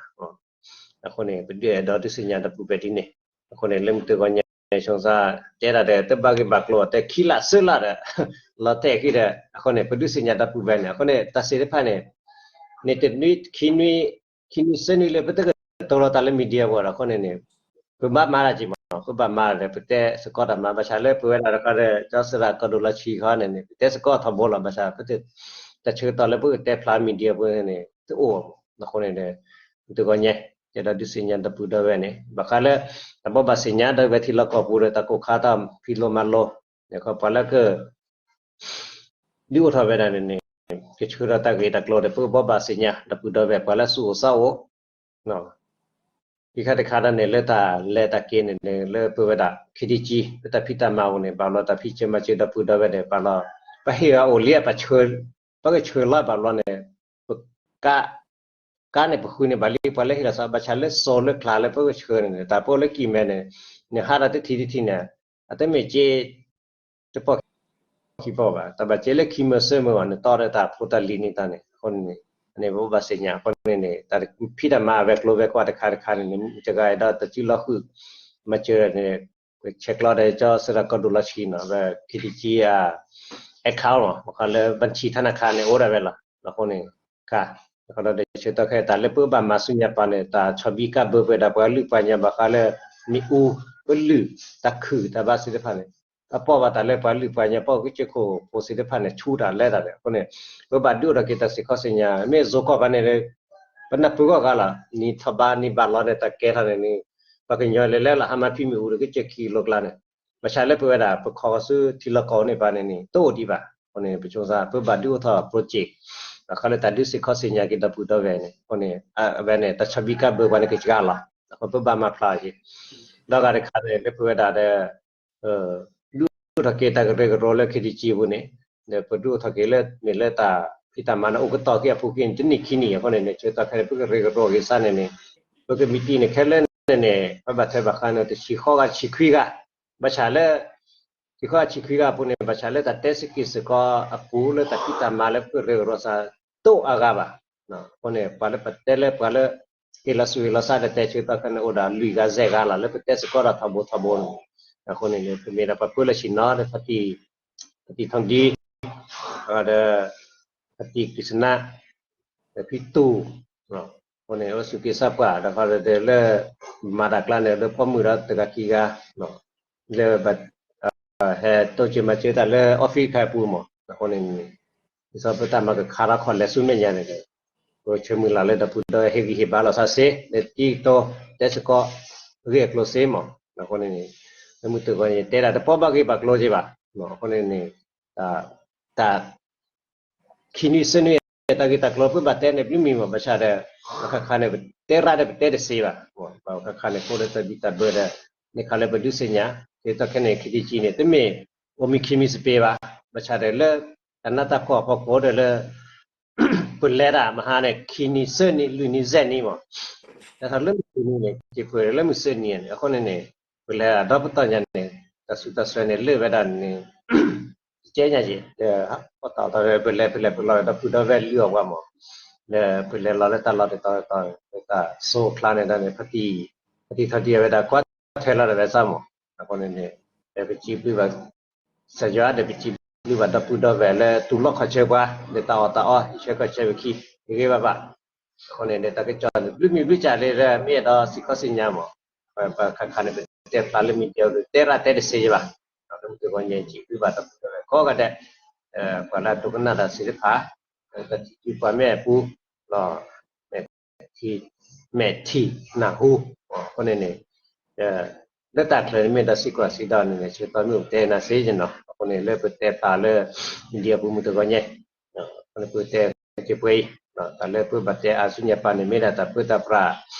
အဃိန့ၣ် ပဒုးအဲၣ်ဒိးဒုးသ့ၣ်ညါဒီပုၢ်ဝဲၢ်ဒ်န့ၣ်. အဃိန့ၣ် လၢမုၢ်တဂီၤညါ ဆိမိၣ်သး တဲဒၣ်ဒီး တဘၣ်ဂ့ၢ်ဘၣ်ကျိၤ တဲခံလၢာ်သၢလၢာ်ဒီး လီၤတဲာ်ခံဒီး အဃိန့ၣ် ပဒုးသ့ၣ်ညါဒီပုၢ်ဝဲၢ်န့ၣ် အဃိန့ၣ် တၢ်သ့ၣ်တဖၣ်န့ၣ် န့ၣ်တနွံ ခံနွံ ခံနွံသၢနွံလၢပတကတိၤလီၤတၢ်လၢ media ပူၤဒီး အဃိန့ၣ်န့ၣ် ပဘၣ်မၤတၢ်က့ၤမး ပဘၣ်မၤဒီး ပတဲသကိးတၢ်မၤ ဘၣ်ဆၣ်လၢပဝဲဒၣ်တခီဒီး ကၠီသရၣ်ကီၢ်ဒိၣ်လီၤဆံးခီန့ၣ်န့ၣ် ပတဲသကိးထီဘိလီၤ. ဘၣ်ဆၣ် တၢ်ဆၢကတီၢ်လၢပကတဲဖျါ media ပူၤန့ၣ် တအိၣ်ဘၣ်မး. အဃိန့ၣ်ဒီး မုၢ်တဂီၤညါ တဲဒီးဒုးသ့ၣ်ညါဒီပုၢ်ဒီဝဲၢ်န့ၣ် ဘၣ်ဃးလၢ တၢ်ဘိးဘၣ်သ့ၣ်ညါဒီပုၢ်ဝဲၢ်ထံလီၢ်ကီၢ်ပူၤဒီး တၢ်ကိၢ်ခါတၢ်ဖံးလိမၤလိ န့ၣ်ခီ ပှၤလၢက ဒုးအိၣ်ထီၣ်ဝဲဒၣ်န့ၣ်န့ၣ် ကဆှၢထီၣ်တၢ်ဂ့ၢ်တၢ်ကျိၤဒီး ပကဘိးဘၣ်သ့ၣ်ညါ ဒီပုၢ်ဒီဝဲၢ် ပှၤလၢဆူၣ်အိၣ်သးအိၣ် ခံခါတခါဒၣ်န့ၣ် လၢတၢ်လဲၤတၢ်က့ၤန့ၣ်န့ၣ် လၢပဝဲဒၣ် KTG လၢတၢ်ဖံးတၢ်မၤအပူၤန့ၣ် ဘၣ်လီၤတၢ်ဖံးဆၢမၤစၢၤဒီပုၢ်ဒီဝဲၢ်န့ၣ် ဘၣ်လီၤ ပဟ့ၣ်အီၤအိၣ်လံ ပှၤကဆှၢလီၤဘၣ်ဘျီန့ၣ် ပကး ကါန့ၣ်ပဃုန့ၢ်ဘၣ်လံ ပှၤလၢဟ့ၣ်လီၤသး ဘၣ်ဆၣ်လၢစိၤလၢချါလၢပဂဲၤဆှၢန့ၣ် တၢ်ပအိၣ်လၢကံၢ်မဲန့ၣ် နဟးဒီးတထံၣ်တထံၣ်န့ၣ် အတမ့ၢ်က့ တပီၢ်ခံပီၢ်ဘၣ် တၢ်ဘၣ်က့လၢခံမၢဆၢမၢဘၣ် နတီဒီးတၢ်ဖိတၢ်လံၤန့ၣ်တၢ်န့ၣ် အဃိန့ၣ် အန့ၣ်ပဘၣ်သ့ၣ်ညါအဃိန့ၣ်န့ၣ် တၢ်ဖံးတၢ်မၤအဝဲကျိၤဝဲကွၢ်တခါတခါန့ၣ်န့ၣ် တဂၤအဲၣ်ဒိးတစုလီၤဃုာ် မၤစၢၤန့ၣ် ဆဲးကျိးဒီးကၠီဆၢတၢ်ကီဒိၣ်လီၤဆံနီၤ ဝဲ ခ့တကံအ account လီၤ ဘၣ်ဃးလၢ ဘၣ်ထံၣ်ထါနခါန့ၣ် အိၣ်ဒၣ်ဝဲလီၤ အဃိန့ၣ် ခါ ဒီးဆၢကတီၢ်ခဲအံၤ တၢ်လၢပဘၣ်မၤဆူညါပာ်န့ၣ် တၢ်ဆီၣ်ဘံၣ်ကၢ်ဘၢပှဲၤဒၣ်ပှၤလုၢ်ပှၤကညီဘၣ်ဃးလၢ မ့ၣ်အူ ပလုၢ် တၢ်ခုၣ်တၢ်ဘါသ့ၣ်တဖၣ်န့ၣ် အပိာ်ဘၣ်တၢ်လၢပှၤလုၢ်ပှၤကညီပှၤကစၢၢ်ခိၣ်ဖိသ့ၣ်တဖၣ်န့ၣ် ဆူတၢ်လဲတၢ်န့ၣ် အဃိန့ၣ် ပဘၣ်ဒုးအိၣ်ထီၣ်က့ၤတၢ်စ့ၢ်ကီးစ့ၢ်ညါ မ့ၢ်ယိၤကီၢ်ဘၣ်န့ၣ် ပနၢ်ပၢၢ်ဂီၢ်ဂၤလီၤ နံၣ်ထီၣ်ဘါနံၣ်ဘၣ်လီၤန့ၣ် တၢ်ကဲထီၣ်န့ၣ်န့ၣ် ပှၤကညီလဲၤလဲၤလီၤဟါမၢ်ဖံမ့ၣ်အူဒီးကစၢၢ်ခံလိၤကျါန့ၣ် ဘၣ်ဆၣ်လၢပဝဲဒၣ် ပခီဆူထံလီၢ်ကီၢ်န့ၣ်ပၤန့ၣ်န့ၣ် တအိၣ်ဒံးဘၣ် အဃိန့ၣ် ပဆိသး ပဘၣ်ဒုးအိၣ်ထီၣ် project ဘၣ်ဃးလၢတၢ်ဒုးစ့ၢ်ကီးစ့ၢ်ညါက့ၤဒီပုၢ်ဒီဝဲၢ်န့ၣ် အဃိန့ၣ် အဝဲန့ၣ် တၢ်ဆီၣ်ဘံၣ်ကၢ်ဘၢပှၤန့ၣ်ကစှၤလီၤ အဃိပဘၣ်မၤဖျါက့ၤ ဒီးဂၤတခါန့ၣ် လၢပဝဲဒၣ်ဒီး ဒုးအိၣ်ထီၣ်က့ၤတၢ်ကရၢကရိလၢ ခ့တကံ အပူၤန့ၣ် ဒီးပဒုးအိၣ်ထီၣ်က့ၤလၢမ့ၢ်လၢတၢ်ဖံးတၢ်မၤန့ၣ် အိၣ်ကတီၢ်က့ၤအပူၤက့ၤန့ၣ် တနံၣ်ခံနံၣ်အဃိန့ၣ်န့ၣ် ဆၢကတီၢ်ခဲအံၤ ပကရၢကရိက့ၤစ့ၢ်န့ၣ်န့ၣ် ပကမံၤတံၢ်န့ၣ် ခဲလၢာ်န့ၣ်န့ၣ် ပဘၣ်ထွဲဘၣ်ဃးန့ၣ် တဆံဃိးဂၤဆံခွံဂၤ ဘၣ်ဆၣ်လၢ ဆံဃိးဂၤဆံခွံဂၤအပူၤန့ၣ် ဘၣ်ဆၣ်လၢတၢ်တဲစ့ၢ်ကီးစ့ၢ်ကီးအပူၤလၢတၢ်ဖံးတၢ်မၤလၢပကရၢကရိစ့ၢ် တအိၣ်အါဂၤဘၣ် အဃိန့ၣ် ပှၤလၢပတဲလၢပှၤလၢ ဟ့ၣ်လီၤစူၢ်ဟ့ၣ်လီၤစးဒီးတဲဆၢကတီၢ်ခဲအံၤန့ၣ် အိၣ်ဒၣ်လွံၢ်ဂၤယဲၢ်ဂၤလီၤ လၢပတဲစ့ၢ်ကီးဒီးထီဘိထီဘိန့ၣ် အဃိန့ၣ်န့ၣ် ပမ့ၢ်ဒၣ်ပှၤပၢလၢဆ့ၣ်နီၤဒီး ဖါတံၢ်ထီၣ်ဒံ ဒီး ဖါတံၢ်ကံၢ်စနါ ဒီးဖံတူၢ် အဃိန့ၣ် အိၣ်စူၢ်က့ၤစၢ်ပှၢ် ဒီးဃီဒီးလၢ မၤတၢ်ကျါန့ၣ် လၢဖီမုၢ်ဒီးတဂၤခံဂၤ လၢ ဟဲတိစၢၤမၤစၢၤတၢ်လၢ office ခါအပူၤမး အဃိန့ၣ်န့ၣ် ဒ်သိးပတၢ်မၤကခါထီၣ်ခီၣ်လဲၤဆူမဲာ်ညါန့ၣ်ဒီး ပဆၢမုၢ်လၢ်လၢဒီပုၢ်ဒီဝဲၢ်ဟ့ၣ်ဂံၢ်ဟ့ၣ်ဘါလိာ်သးစ့ လၢတံၤကတိၤတဲစ့ၢ်ကီး ဂ့ၢ်အကျိၤစ့မး အဃိန့ၣ်န့ၣ် လၢမုၢ်တဂီၤန့ၣ် တဲဒၣ်တပီၢ်ဘၣ်ဂ့ၢ်ဘၣ်ကျိၤက့ၤဘၣ် အဃိန့ၣ်န့ၣ် တၢ် ခံနွံသၢနွံ တၢ်ဂ့ၢ်တၢ်ကျိၤပဘၣ်တဲန့ၣ် ဘျုးမံၤမး ဘၣ်ဆၣ်ဒီး ပခါခါန့ၣ် ပတဲရၣ်ဒီးပတဲတသ့ဘၣ် ပခါခါန့ၣ် ဖိလၢတၢ်ဘံၣ်တၢ်ဘၢဒီး န့ၣ်ခါလၢပဒုးသ့ၣ်ညါ ဒ်သိးခဲန့ၣ် ခ့တကံန့ၣ် တမ့ၢ်အိၣ်မံခံမံသပ့ၤဘၣ် ဘၣ်ဆၣ်ဒီးလၢ တၢ်နးတၢ်ဖှီၣ်အဖီခိၣ်ဒီးလၢ ပလဲၤတၢ်မဟါန့ၣ် ခံနံၤသၢနံၤလွံၢ်နံၤယဲၢ်နံၤမး တၢ်ထီၣ်လၢမုၢ်တနံၤန့ၣ် က့ၤပှဲၤလၢမုၢ်သၢနံၤန့ၣ် အဃိန့ၣ်န့ၣ် ပလဲၤဒီးပတီၢ်ညါန့ၣ် တၢ်စူးတၢ်ဆှၢန့ၣ် လၢာ်ဝဲဒၣ်န့ၣ် ကဲညါက့ၤ ဒီး ပတီၢ်တၢ်ဝဲ ပလဲၤပလဲၤပလီၢ်ဒီး ပုၢ်ဒီဝဲၢ်လုၢ်အီၣ်ပှၤမး လၢပလဲၤလီၤလၢတၢ်လီၢ်တတီၤတတီၤ လၢတၢ်စိၤချါန့ၣ်ဒီးန့ၣ် ဖါတံၢ် ဖါတံၢ်ထီၣ်ဒံအဝဲဒၣ် ကွၢ်ထွဲလီၤဒီးဝဲစၢ်မး အဃိန့ၣ်န့ၣ် ပစံးဘျုးဘၣ် ကစၢ်ယွၤဒီးပစံးဘျုးဘၣ်ဒီပုၢ်ဒီဝဲၢ်လၢတူၢ်လိာ်ခီၣ်ဆၢပှၤ လၢတၢ်အီၣ်တၢ်အီ ဟံးဆၢကီၢ်ဆၢပခံ ဂ့ၤဂ့ၤဘၣ်ဘၣ် အဃိန့ၣ်န့ၣ် တၢ်ကစီၣ်န့ၣ် ဘျုးမံၤဘျုးစၢ်လၢ မ့ၢ်အဲၣ်ဒိးစ့ၢ်ကီးစ့ၢ်ညါမး ပခါခါန့ၣ် ပတဲဖျါလၢ media တဲရၣ်တဲတသ့ယဘၣ် လၢမုၢ်တဂီၤညါ စံးဘျုးဘၣ်ဒီပုၢ်ဒီဝဲၢ်ကိးဂၤဒဲး ပှၤလၢအဒိကနၣ်တၢ်သ့ၣ်တဖၣ် တၢ်ထံၣ်တုၤပှၤမ့ၢ်အပူၤ ထံၣ် မဲာ်ထံၣ်နၢ်ဟူ အဃိန့ၣ်န့ၣ် လၢတၢ်ချၢန့ၣ်မ့ၢ်ဒီးစ့ၢ်ကီးစံးဒီးန့ၣ် ဆၢကတီၢ်မ့ၢ်အိၣ်တဲနၤစ့ယနီၤ အဃိန့ၣ် လၢပတဲဖျါလၢ media ပူၤမုၢ်တဂီၤညါ အဃိန့ၣ် ပတဲက့ၤပှဲၤအံၤ တၢ်လၢပဘၣ်တဲအါဆူညါပၤန့ၣ် မ့ၢ်ဒၣ်တၢ်ပၢ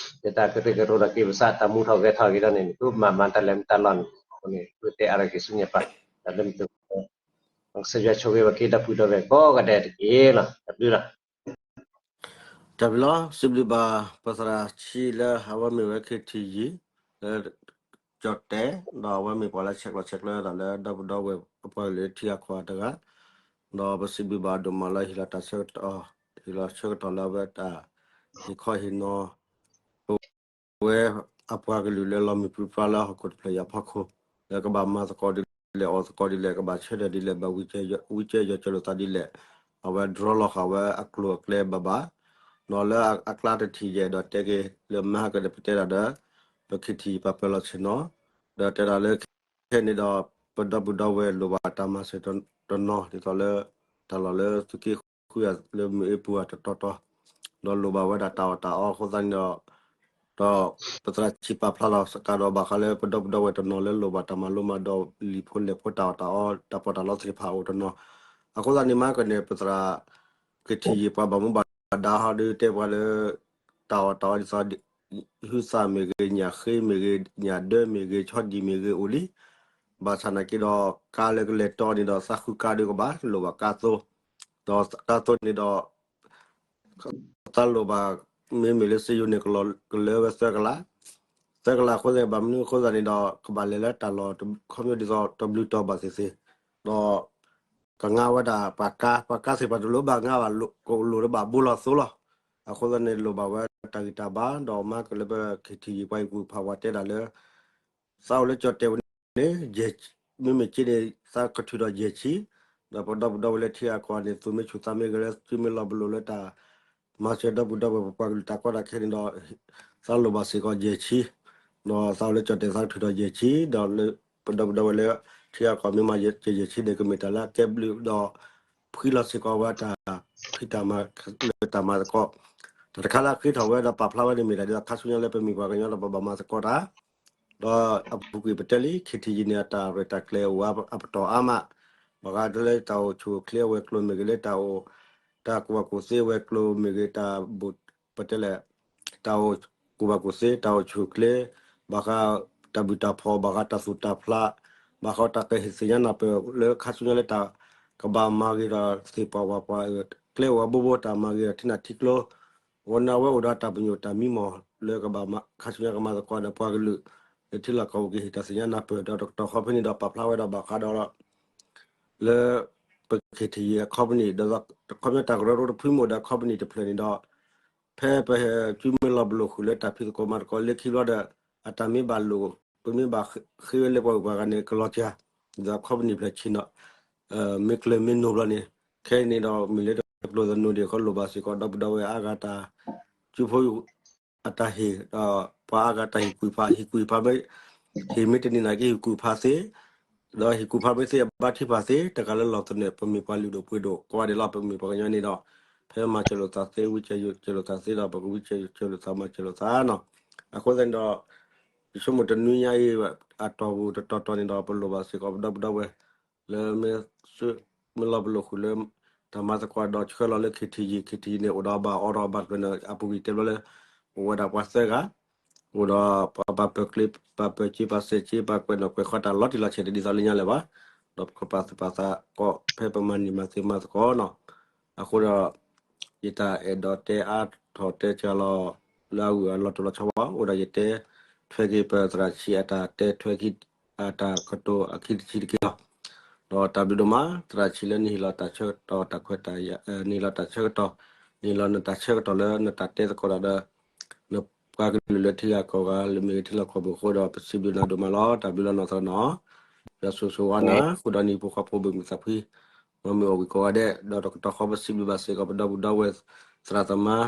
တၢ်ပြး လၢတၢ်ကရၢကရိဒီးက့ၤပစး တၢ်မူထီၣ်ဂဲၤထီၣ်က့ၤဒီးန့ၣ် ပမၤမၤတၢ်လဲၤမတၤလီၢ်န့ၣ် အဃိန့ၣ် ပတဲအါထီၣ်က့ၤဆူညါပၤ တၢ်လၢမုၢ်တဂီၤ ကစၢ်ယွၤဆိၣ်ဂ့ၤဘၣ်က့ၤဒီပုၢ်ဒီဝဲၢ်ကိးဂၤဒဲးတက့ၢ်လီၤ. တၢ်ဘျုးလီၤ. တၢ်ဘျုးလီၤ စံးဘျုးဘၣ် ပသရၣ်ဆံလၢအဝဲမ့ၢ်ဝဲ ခ့ထံယံၤ လၢ ကၠီၣ်တဲၣ် ဒီးအဝဲမ့ၢ်ပှၤလၢဆဲးကျိးဆဲးကျၢတၢ်လၢဒီပုၢ်ဒီဝဲၢ်အပှၤကလုာ်လၢထံဂၤကီၢ်ဂၤတဂၤ ဒီးပစံးဘျုးဘၣ်ဒိၣ်မးလၢဟ့ၣ်လီၤတၢ်ဆၢကတီၢ် ဟ့ၣ်လီၤဆၢကတီၢ်လၢအဝဲတၢ်ဟ့ၣ်ခီဟ့ၣ်နီၤ ပဝဲအပှၤကလုာ်လၢလီၤမုၢ်ပြံပြါလၢဟီၣ်ခိၣ်တဖျၢၣ်အံၤအဖီခိၣ် လၢကဘၣ်မၤသကိးဒ်လဲၣ် အီၣ်သကိးဒ်လဲၣ် ကဘၣ်ဆၢထၢၣ်ဒ်လဲၣ် ဘၣ်ဝံကဲယီၤကၢလိာ်သးဒ်လဲၣ် အဝဲ draw လီၤဃာ်ဝဲအကျိၤအကျဲဘၣ်ဘၣ် ဒီးလၢအကျါတထံၣ်ယဲၢ်ဒီးတဲက့ၤလၢမဟါကဒီးပတဲဒၣ်ဒီး ပခ့ထံယံၤပာ်ပၢၢ်လီၤဆ့ၣ်နီၤ ဒီးတဲဒၣ်လၢခဲန့ၣ်ဒီး ပဒီပုၢ်ဒီဝဲၢ်လိၣ်ဘၣ်တၢ်မၤစၢၤတနီၤ ဒ်သိးလၢ တၢ်လီၢ်လၢသုးက့ဃုလၢမုၢ်အ့ပူၤအတတီတီ ဒီးလိၣ်ဘၣ်ဝဲဒၣ်တၢ်အီၣ်တၢ်အီအဃိသတးန့ၣ်ဒီး ဒီးပသရၣ်ဆံးပာ်ဖျါလီၤစ့ၢ်ကီးဒီးဘၣ်ဃးလၢပဒီပုၢ်ဒီဝဲၢ်တနီၤလၢလိၣ်ဘၣ်တၢ်မၤလိမၤဒိးလံာ်ဖိလဲၢ်ဖိတၢ်အီၣ်တၢ်အီတၢ်ပီးတၢ်လီသ့ၣ်တဖၣ်အိၣ်တနီၤ အဃိသတးန့ၣ်မ့ၢ်ကန့ၣ် ပသရၣ် ကထံၣ်ယံာ်ပှၤဘၣ်မူဘၣ်ဒါဟီဒီးတဲပှၤလၢ တၢ်အီၣ်တၢ်အီဒ်သိး ဟုသၣ်မ့ၢ်ဂ့ၤ ညၣ်ဃ့မ့ၢ်ဂ့ၤ ညၣ်ဒၢမ့ၢ်ဂ့ၤ ဆီဒံၣ်မ့ၢ်ဂ့ၤအိၣ်လံ ဘၣ်ဆၣ်နာ်က့ဒီး ကါလၢကလဲၤတီန့ၣ်ဒီး သးဃုကါဒုးကဘၣ် လိၣ်ဘၣ်ကါသိ ဒီးကါသိန့ၣ်ဒီး သးလိၣ်ဘၣ် မ့မ့ၢ်လၢစ့ယိၤန့ၣ် ကလီၤကလၢဝဲသၢကလး, သၢကလးအဃိသတး ဘၣ်မနုၤအဃိသတးန့ၣ်ဒီး ကဘၣ်လဲၤလၢတၢ်လီၢ်ခီပညီဒ်သိးတဘျုးတီၤဘၣ်သ့ၣ်သ့ၣ်, ဒီး ကငါဝဲဒၣ်ပှၤကါ, ပှၤကါသ့ၣ်တဖၣ်တလိၣ်ဘၣ်ငါဘၣ်, ကလိၣ်လၢဘၣ်ဘိလီၤသိလီၤ. အဃိသတးန့ၣ် လိၣ်ဘၣ်ဝဲတၢ်ဂံၢ်တၢ်ဘါ, ဒီးမၤကလၢပ ခ့ထံယံၤ ပှၤဟ့ၣ်ကူၣ်ဖးဝဲတဲဒၣ်လၢ သးအိၣ်လၢကၠီၣ်တဲာ်ဝဲန့ၣ် မ့မ့ၢ်က့န့ၣ် သးကထုးထီၣ်ယဲၢ်ဆံ, ဒီးပဒီပုၢ်ဒီဝဲၢ်လၢထံဂၤကီၢ်ဂၤန့ၣ် သူၣ်မ့ၢ်ဆူၣ်သးမ့ၢ်ဂဲၤလၢ စုမ့ၢ်လီၤပလိာ်လၢတၢ် မၤစၢၤဒီပုၢ်ဒီဝဲၢ် ပပှၤကလုာ်တၢ်ကီတၢ်ခဲန့ၣ်ဒီး သးလိၣ်ဘၣ်စ့ၢ်ကီးယဲၢ်ဆံ, ဒီးသးအိၣ်လၢကၠီၣ်တဲာ် သးကထုးထီၣ်ယဲၢ်ဆံ, ဒီးလၢပဒီပုၢ်ဒီဝဲၢ်လၢထံဂၤကီၢ်ဂၤမ့ၢ်မၤယဲၢ်ဆံန့ၣ် ကမ့ၢ်တၢ်လၢအကဲဘျုးဒီး ဖှံလီၤစ့ၢ်ကီးဝဲတၢ်ဖံးတၢ်မၤလၢတၢ်မၤသကိး, တၢ်တခါလၢအဃ့ထီၣ်ဝဲဒီးပာ်ဖျါဝဲန့ၣ်မ့ၢ်တၢ်ဒ်သိး ခါဆူညါလၢပမ့ၢ်ပှၤကညီဒီးပဘၣ်မၤသကိးတၢ် ဒီးအပူၤကွံာ်ပတဲလံ ခ့ထံယံၤန့ၣ် အတၢ်ရဲၣ်တၢ်ကျဲၤအိၣ်ဝဲအပတီၢ်အါမး, ဘၣ်ဃးလၢတၢ်အိၣ်ဆူၣ်အိၣ်ချ့အဝဲၤကျိၤမ့ၢ်ဂ့ၤ လၢတၢ်အိၣ် တၢ်ကူၣ်ဘၣ်ကူၣ်သ့အဝဲၤကျိၤမ့ၢ်ဂ့ၤ တၢ် ပတဲလဲၣ် တၢ်အိၣ်ကူၣ်ဘၣ်ကူၣ်သ့ တၢ်အိၣ်ဆူၣ်အိၣ်ချ့, ဘၣ်ဃးတၢ်ဘုၣ်တၢ်ဖှီၣ် ဘၣ်ဃးတၢ်သူၣ်တၢ်ဖျး, ဘၣ်ဃးတၢ်ကဟ့ၣ်သ့ၣ်ညါနၢ်ပၢၢ်လၢခါဆူညါလၢတၢ် ကဘၣ်မၤဂ့ၤဒီးသ့ၣ်ပှၢ်ဝၣ်ပှၢ် ကျဲအိၣ်အဘိဘိ တၢ်မၤဂ့ၤဒီးထံနၢ်ထံကျိ အဝဲန့ၣ်အဝဲအိၣ်ဒီးတၢ်ပညိၣ်တၢ်မံမီၢ်လၢကဘၣ်မၤ ခါဆူညါကမၤသကိးဒီးပှၤကလုာ် လၢထံလီၢ်ကီၢ်ပူၤကဟ့ၣ်တၢ်သ့ၣ်ညါနၢ်ပၢၢ်ဒီးတကတီၢ်ဃီဖဲန့ၣ်ဒီးပာ်ဖျါဝဲဒီးဘၣ်ဃးဒီး လၢ ပခ့ထံယံၤအ company ဒီးခီပညီတၢ်ကရၢကရိတဖုမ့ၢ်အိၣ်ဒီး company တဖျၢၣ်န့ၣ်ဒီး ဖဲပဟဲစုမ့ၢ်လီၤပလိာ်ဃုာ်လၢတၢ်ဖံးသကိးမၤသကိးလၢခံဘျီဒီး အတၢ်မ့ၢ်ဘၣ်လိာ် ပမ့ၢ်ဘၣ်ဃ့ဝဲလၢပှၤဂုၤပှၤဂၤန့ၣ် ကလီၤစှၤ ဒီး company ဖျၢၣ်ဆ့ၣ်နီၤ မ့ၢ်ကျၢၤမ့ၢ်နိးဘျီန့ၣ် ခဲအံၤန့ၣ်ဒီး မ့ၢ်လၢတကျိၤသနူဒံးအဃိ လိၣ်ဘၣ်စ့ၢ်ကီးဒီပုၢ်ဒီဝဲၢ်အါဂၤတၢ် စုဖိ အတၢ်ဟ့ၣ် ဒီးပှၤအါဂၤတၢ်ဟ့ၣ်ကူၣ်ဖး ဟ့ၣ်ကူၣ်ဖးမ့ၢ် ဟ့ၣ်မ့ၢ်တန့ၢ်နာ်က့ ဟ့ၣ်ကူၣ်ဖးသ့, ဒီးဟ့ၣ်ကူၣ်ဖးမ့ၢ်သ့အဘါထုကဖၣ်သ့ တဂၤလၢလီၢ်သနၢၣ် ပမ့ၢ်ပှၤလုၢ်ဒိၣ်ပှ့ၤဒိၣ်ကိးဂၤဒဲးလီၤ. ပမ့ၢ်ပှၤကညီန့ၣ်ဒီး ဖဲမၤစၢၤလိာ်သးသ့ ဝံစၢၤလိာ်သးသ့ဒီး ပကဝံစၢၤလိာ်သး မၤစၢၤလိာ်သးနီၤ. အဃိသတးန့ၣ်ဒီး ယဆိကမိၣ်တနွံညါအံၤ အတီၢ်ပူၤတတီၤတီၤန့ၣ်ဒီး ပလိၣ်ဘၣ်စ့ၢ်ကီးပဒီပုၢ်ဒီဝဲၢ် လၢမ့ၢ် မ့ၢ်လီၤပလိာ်ဃုာ်လၢ တၢ်မၤသကိးဒီးဆှၢလီၤလၢ ခ့ထံယံၤ ခ့ထံယံၤန့ၣ် အိၣ်ဒီးဘၣ်အီဒီးဘၣ်ကျၢၤန့ၣ် အပူၤကွံာ်တဲဘျီလၢ အိၣ်ဝဲဒၣ်ပှၤသၢဂၤ အိၣ်ဒီးပှၤပာ်ပၢၤကျ့ ပာ်ပၢၤစ့ ပာ်စ့ ပာ်ကွဲးနီၣ်ကွဲးဃီတၢ်လီၤတံၢ်လီၤဆဲးတဒ်သိးလၢညါလၢၤဘၣ်, ဒီးပကပာ်သူၣ်ပာ်သးကီး ဖဲပမၤန့ၢ်မၤသ့မၤသကိးနီၤ. အဃိဒီး ယတၢ်အဲၣ်ဒိးတဲအါထီၣ်တဲစှၤလီၤ လၢအဂုၤအလီၢ်တလီၤဆီဘၣ် အိၣ်ဒၣ်ယတဲထွဲက့ၤပသရၣ်ဆံးအတၢ်တဲထွဲခံ အတၢ်ကတိၤအခံတဆံးတက့ၢ်လီၤ. ဒီးတၢ်ဘျုးဒိၣ်မး သရၣ်ဆံးလၢနဟ့ၣ်လီၤတၢ်ဆၢကတီၢ်တၢ်ခွဲးတၢ်ယာ် နဟ့ၣ်လီၤတၢ်ဆၢကတီၢ် နဟ့ၣ်လီၤနတၢ်ဆၢကတီၢ်လၢနတၢ်တဲသကိးတၢ်ဒီး နပှၤကလုာ်လၢထံဂၤကီၢ်ဂၤလၢမ့ၢ်ဂ့ၤထံလီၢ်ကီၢ်ပူၤအဃိဒီး ပစံးဘျုးနၤဒိၣ်မးလီၤ. တၢ်ဘျုးလီၤနီၢ်သရၣ်နီၤ ဒီးဆိၣ်ဂ့ၤဆိၣ်ဝါနၤ ဃုာ်ဒီးနဟံၣ်ဖိဃီဖိဘၣ်မုာ်သးဖှံ မၤမုာ်အီၣ်ဝံၤကိးဂၤဒဲး ဒီးတကတီၢ်ဃီပစံးဘျုးဘၣ်စ့ၢ်ကီးပဒီပုၢ်ဒီဝဲၢ် သရၣ်သမါ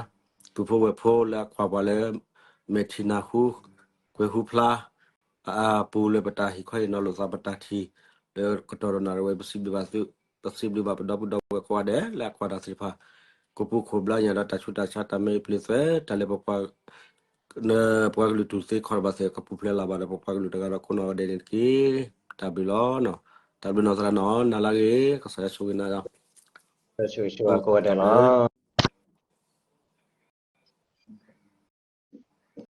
ပုၢ်ဖိဝဲၢ်ဖိလၢအကွၢ်ပှၤလၢ မဲာ်ထံနၢ်ဟူ ကွဲၤဟူဖျါ အပူၤလၢပတၢ်ဟ့ၣ်ခီဟ့ၣ်နီၤလိာ်သးပတၢ်ထံၣ် လၢကတီၢ်ဒီးနၣ်ရံၣ်ဝဲ ပစံးဘျုးဘၣ်သု ပစံးဘျုးဘၣ်ပဒီပုၢ်ဒီဝဲၢ်ကိးဂၤဒဲး လၢအကွၢ်တၢ်သ့ၣ်တဖၣ် ကပူၤခိၣ်ဘျါညၣ်ဒီးတၢ်ဆူးတၢ်ဆါတၢ်မဲအံၤပျ့ၤသွဲ တၢ်လၢပပှၤ ပှၤကလုာ်တူၢ်သ့ခီၣ်တဘၣ်သ့ၣ် ကပူၤဖျဲးလၢ်ဘၣ်ဒီး ပပှၤကလုာ်တဂၤဒီးခိၣ်နၢ်ဂၤဒဲးန့ၣ်တက့ၢ်. တၢ်ဘျုးလီၤ. တၢ်ဘျုးနီၢ်သရၣ်နီၤ နၤလၢအဂ့ၤ ကစၢ်ယွၤဆိၣ်ဂ့ၤနၤဒီး ဆိၣ်ဂ့ၤဆိၣ်ဝါကိးဂၤဒဲးလီၤ.